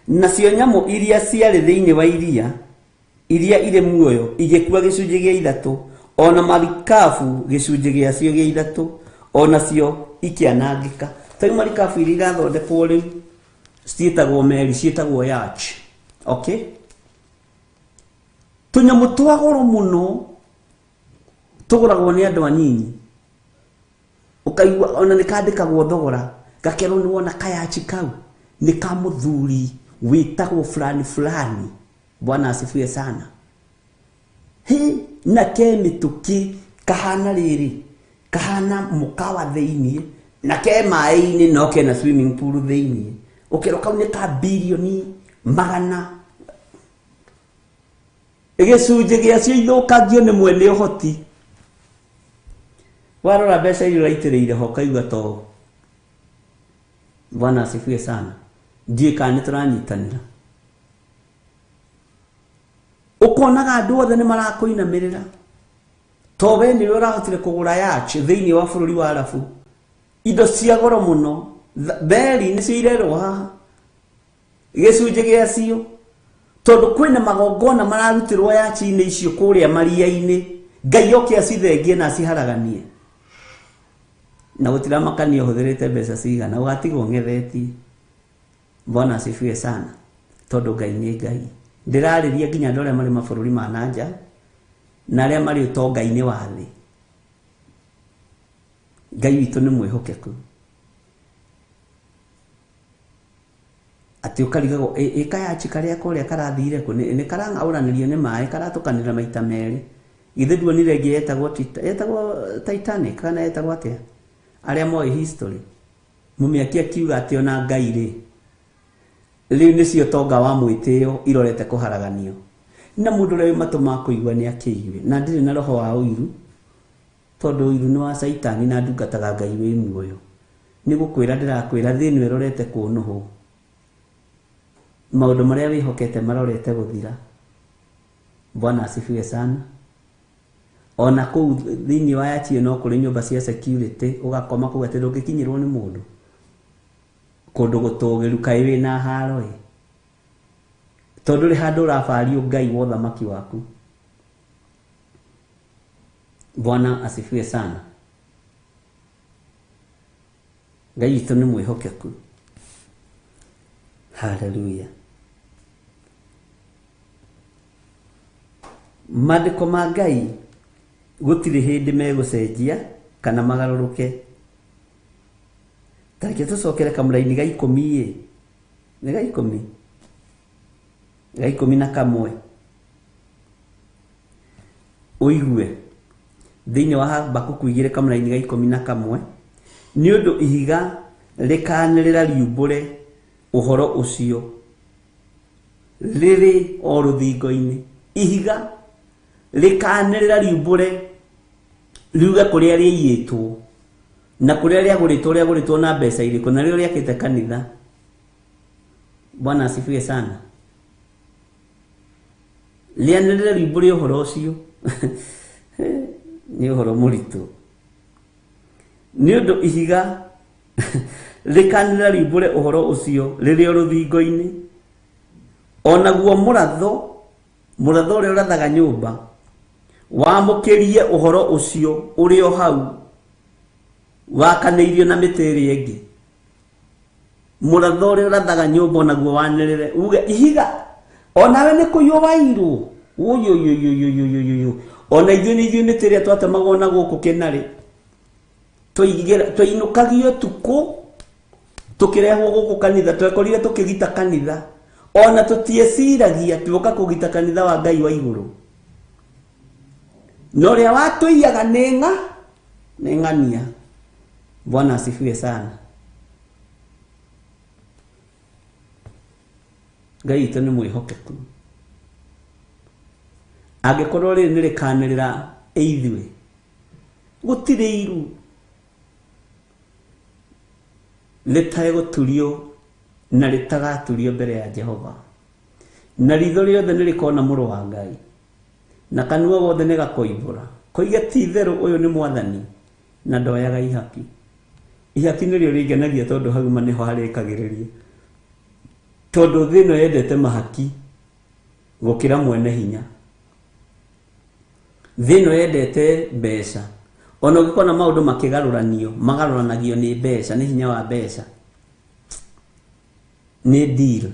nacio nyamũ iria ciarĩ thĩinĩ wa iria iria irĩ muoyo igĩkua gĩcunjĩ gĩa ithatũ, ona marikabu gĩcunjĩ gĩacio gĩa ithatũ onacio ikĩanangĩka. Ta rĩu marikabu iria irathondekwo rĩu citiĩtagwo meri, ciĩtagwo yacht. Okay? Tũnyamũ twa goro mũno tũgũragwo nĩ andũ anyinyi. Ũkaigua ona nĩ kandĩkagwo thogora, gakerwo nĩ wona kayachi kau nĩ ka mũthuri wĩtagwo fulani fulani. Bwana asifiwe sana. He na ke mĩtũkĩ kahana rĩrĩ, kahana mũkawa thĩiniĩ na ke maĩ-inĩ no kena swimming pool thĩiniĩ. Ũkerwo kau nĩ ka bilioni 100. Gĩcunjĩ gĩacio ithũkangio nĩ mwene ũhoti. Warora mbeca iria ũraitĩrĩire ho ũkaigua to. Bwana asifiwe sana. Ndiũĩ kana nĩ tũranyitanĩra. Ũkonaga andũ othe nĩ marakũinamĩrĩra. To we nĩwe ũrahotire kũgũra yacht thĩinĩ wa bũrũri wa Arabu. Indo cia goro mũno, meri nĩcio irerwo haha. Gĩcunjĩ gĩacio. Tondũ kwĩna magongona mararutĩrwo yachi-inĩ icio kũrĩa maria-inĩ. Ngai oke acithengie na aciharaganie. Na gũtiramakania ũhũthĩrĩte mbeca cigana, ũgatigwo ng'ethetie. Bwana asifiwe sana. Tondũ Ngai nĩ Ngai. Ndĩrarĩria nginya andũ arĩa marĩ mabũrũri ma na nja na arĩa marĩ ũtonga-inĩ wa thĩ. Ngai witũ nĩ mwĩhokeku. Atĩ ũkarigagwo ĩ kayachi karĩa kũrĩa karathire kũ, nĩ karang'aũranĩrio nĩ maĩ, karatũkanĩra maita merĩ. Githĩ nduonire ĩngĩ yetagwo yetagwo Titanic kana yetagwo atĩa? Arĩa moĩ history. Mũmĩaki akiuga atĩ ona Ngai rĩ, rĩu nĩcio ũtonga wa mwĩtĩo irorete kũharaganio. Na mũndũ ũrĩa wĩ matũ ma kũigua nĩ akĩigue. Na ndirĩ na roho wa ũiru, tondũ ũiru nĩ wa caitani na ndungataga Ngai wĩ muoyo. Nĩ gũkwĩra ndĩrakwĩra thĩ ĩno ĩrorete kũnũhwo. Maũndũ marĩa wĩhokete marorete gũthira. Bwana asifiwe sana. Ona kũu thĩinĩ wa yachi no kũrĩ nyũmba cia security, ũgakoma kũu atĩ ndũngĩkinyĩrwo nĩ mũndũ. Kũndũ gũtũgĩru kaĩ wĩna haro ĩ. Tondũ rĩ handũ ũrabario Ngai wa ũthamaki waku. Bwana asifiwe sana. Ngai witũ nĩ mwĩhokeku. Hallelujah. Maandĩko ma Ngai gũtirĩ hĩndĩ megũcenjia kana magarũrũke. Ta reke tũcokere kamũraini ga 10 ĩ. Nĩ ga 10. Ga 11. Ũigue thĩinĩ wa Habakuku 2 kamũraini ga 11, nĩ ũndũ ihiga rĩkanĩrĩra riumbũre ũhoro ũcio rĩrĩ o rũthingo-inĩ. Ihiga rĩkanĩrĩra riumbũre riuge kũrĩa rĩiyĩtwo na kũrĩa rĩagũrĩtwo, rĩagũrĩtwo na mbeca irĩkũ, na rĩo rĩakĩte kanitha. Bwana asifiwe sana. Rĩanĩrĩre riumbũre ũhoro ũcio. Nĩ ũhoro mũritũ. Nĩ ũndũ ihiga rĩkanĩrĩra riumbũre ũhoro ũcio rĩrĩ o rũthingo-inĩ. Onaguo mũratho, mũratho ũrĩa ũrathaga nyũmba, wamũkĩrie ũhoro ũcio ũrĩ o hau wakanĩirio na mĩtĩ ĩrĩa ĩngĩ. Mũratho ũrĩa ũrathaga nyũmba onaguo wanĩrĩre uge ihiga onawe nĩ kũiywo wairwo. Ũyũyũyũyũyũyũyũ. Ona ithuĩ nĩ ithuĩ mĩtĩ ĩrĩa twatemagwo na gũkũ Kĩnarĩ. Twainũkagio ũtukũ tũkĩrehwo gũkũ kanitha, twekorire tũkĩgita kanitha. Ona tũtieciragia tuoka kũgita kanitha wa Ngai wa igũrũ. Na ũrĩa watũiyaga nĩ ng'a, nĩ ng'ania. Bwana asifiwe sana. Ngai witũ nĩ mwĩhokeku. Angĩkorwo rĩrĩ nĩ rĩkanĩrĩra ithuĩ, gũtirĩ iru rĩtegũturio na rĩtagaturio mbere ya Jehova. Na ritho rĩothe nĩ rĩkona mũrũ wa Ngai, na kanua gothe nĩ gakoimbũra koige ti itherũ ũyũ nĩ Mwathani, na ndoyaga ihaki. Ihaki nĩrĩo rĩngenagia tondũ hau ma nĩho harĩkagĩrĩria. Tondũ thĩ ĩno yendete mahaki gũkĩra mwene hinya. Thĩ ĩno yendete mbeca. Ona ũngĩkona maũndũ makĩgarũranio, magarũranagio nĩ mbeca, nĩ hinya wa mbeca. Nĩ deal.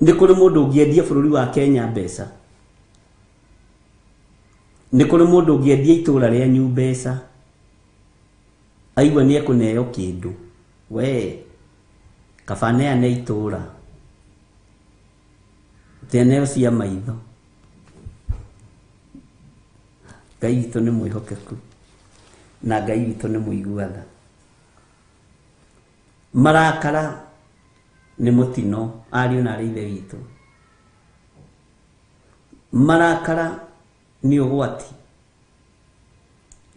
Nĩ kũrĩ mũndũ ũngĩendia bũrũri wa Kenya mbeca. Nĩ kũrĩ mũndũ ũngĩendia itũũra rĩanyu mbeca. Aigua nĩ ekũneo kĩndũ. We kaba neane itũũra. Teneo cia maitho. Ngai witũ nĩ mwĩhokeku na Ngai witũ nĩ mũigua tha. Marakara nĩ mũtino ariũ na arĩ ithe witũ. Marakara nĩ ũgwati.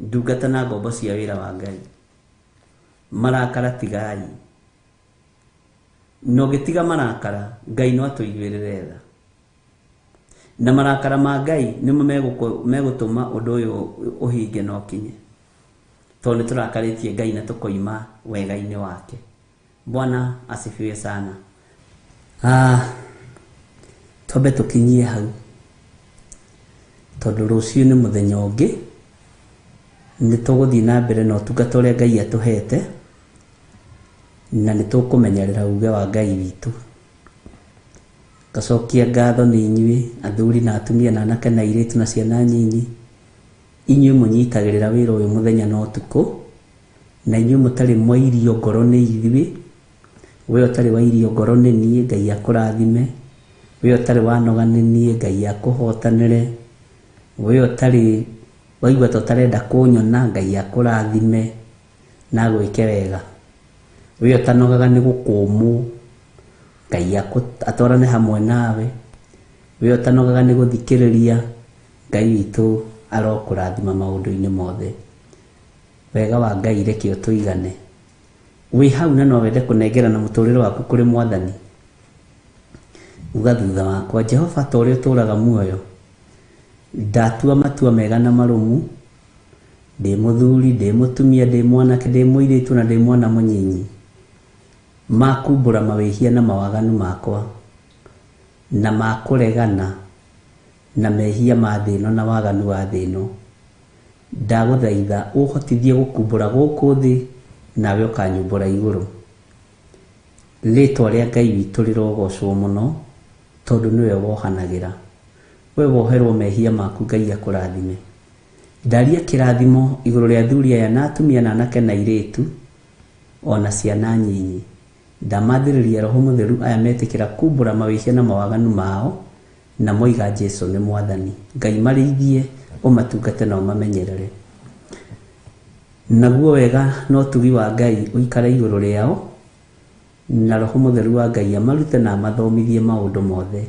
Ndungata na ngombo cia wĩra wa Ngai. Marakara tigai. Na ũngĩtiga marakara, Ngai no atũiguĩrĩre tha. Na marakara ma Ngai nĩmo megũtũma ũndũ ũyũ ũhinge na ũkinye. Tondũ nĩ tũrakarĩtie Ngai na tũkoima wega-inĩ wake. Bwana asifiwe sana. Twambe tũkinyie hau tondũ rũciũ nĩ mũthenya ũngĩ. Nĩ tũgũthiĩ na mbere na ũtungata ũrĩa Ngai atũhete na nĩ tũkũmenyerera uge wa Ngai witũ. Ngacokia ngatho nĩ inyuĩ athuri na atumia na anake na airĩtu na ciana nyinyi. Inyuĩ mũnyitagĩrĩra wĩra ũyũ mũthenya na ũtukũ, na inyuĩ mũtarĩ mwairio ngoro nĩ ithuĩ. We ũtarĩ wairio ngoro nĩ niĩ, Ngai akũrathime. We ũtarĩ wanoga nĩ niĩ, Ngai akũhotanĩre. We ũtarĩ waigua ta ũtarenda kũnyona, Ngai akũrathime na agwĩke wega. We ũtanogaga nĩ gũkũmwo, Ngai atwarane hamwe nawe. We ũtanogaga nĩ gũthikĩrĩria, Ngai witũ arokũrathima maũndũ-inĩ mothe. Wega wa Ngai reke ũtũigane. Wĩ hau na no wende kũnengerana mũtũrĩre waku kũrĩ Mwathani. Uga thutha wakwa, Jehova ta ũrĩa ũtũũraga muoyo, ndatua matua mega na marũmu, ndĩ mũthuri, ndĩ mũtumia, ndĩ mwanake, ndĩ mũirĩtu na ndĩ mwana mũnyinyi, ma kumbũra mawĩhia na mawaganu makwa, na ma kũregana na mehia ma thĩ ĩno na waganu wa thĩ ĩno. Ndagũthaitha ũhotithie gũkumbũra gũkũ thĩ nawe ũkanyumbũra igũrũ. Rĩtwa rĩa Ngai witũ rĩrogocwo mũno tondũ nĩwe wohanagĩra. We woherwo mehia maku, Ngai akũrathime. Ndaria kĩrathimo igũrũ rĩa athuri aya na atumia na anake na airĩtu ona ciana nyinyi. Ndamathĩrĩria Roho Mũtheru aya metĩkĩra kumbũra mawĩhia na mawaganu mao na moiga Jesu nĩ Mwathani. Ngai marĩithie, ũmatungate na ũmamenyerere. Naguo wega na ũtugi wa Ngai ũikare igũrũ rĩao, na Roho Mũtheru wa Ngai amarute na amathomithie maũndũ mothe,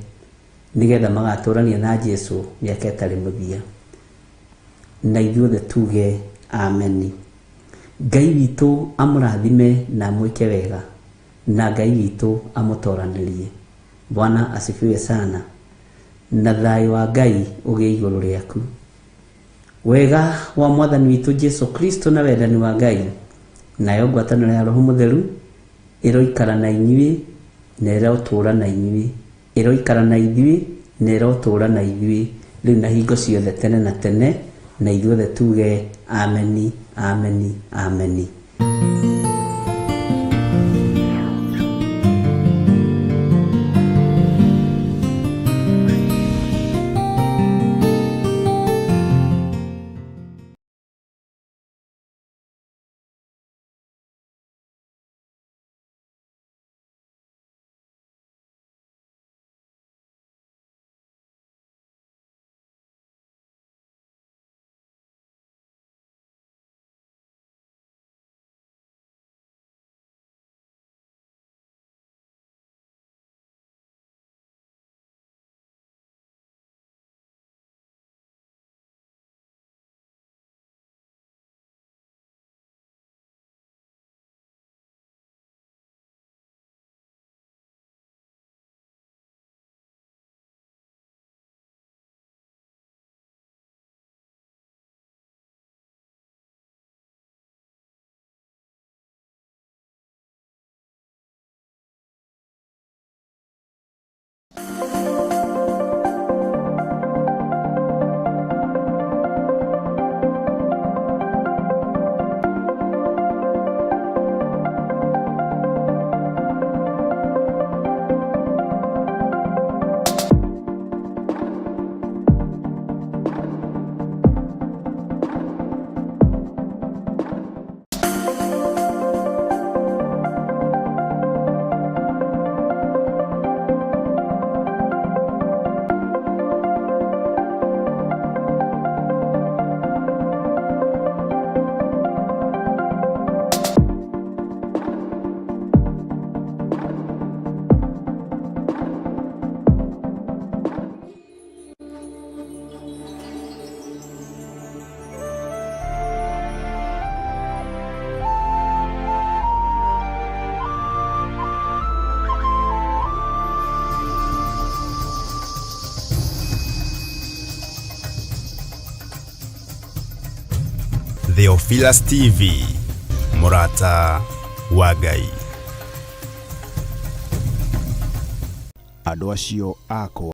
nĩgetha magatũrania na Jesu mĩaka ĩtarĩ mũthia. Na ithuothe tuge ameni. Ngai witũ amũrathime na amwĩke wega, na Ngai witũ amũtoranĩrie. Bwana asifiwe sana. Na thayũ wa Ngai ũgĩe igũrũ rĩaku. Wega wa Mwathani witũ Jesu Kristo na wendani wa Ngai nayo ngwatanĩro ya Roho Mũtheru ĩroikara na inyuĩ na ĩrotũũra na inyuĩ, ĩroikara na ithuĩ na ĩrotũũra na ithuĩ rĩu na hingo ciothe tene na tene, na ithuothe tuge ameni, ameni, ameni. Theophilus TV, mũrata wa Ngai. Andũ acio akwa.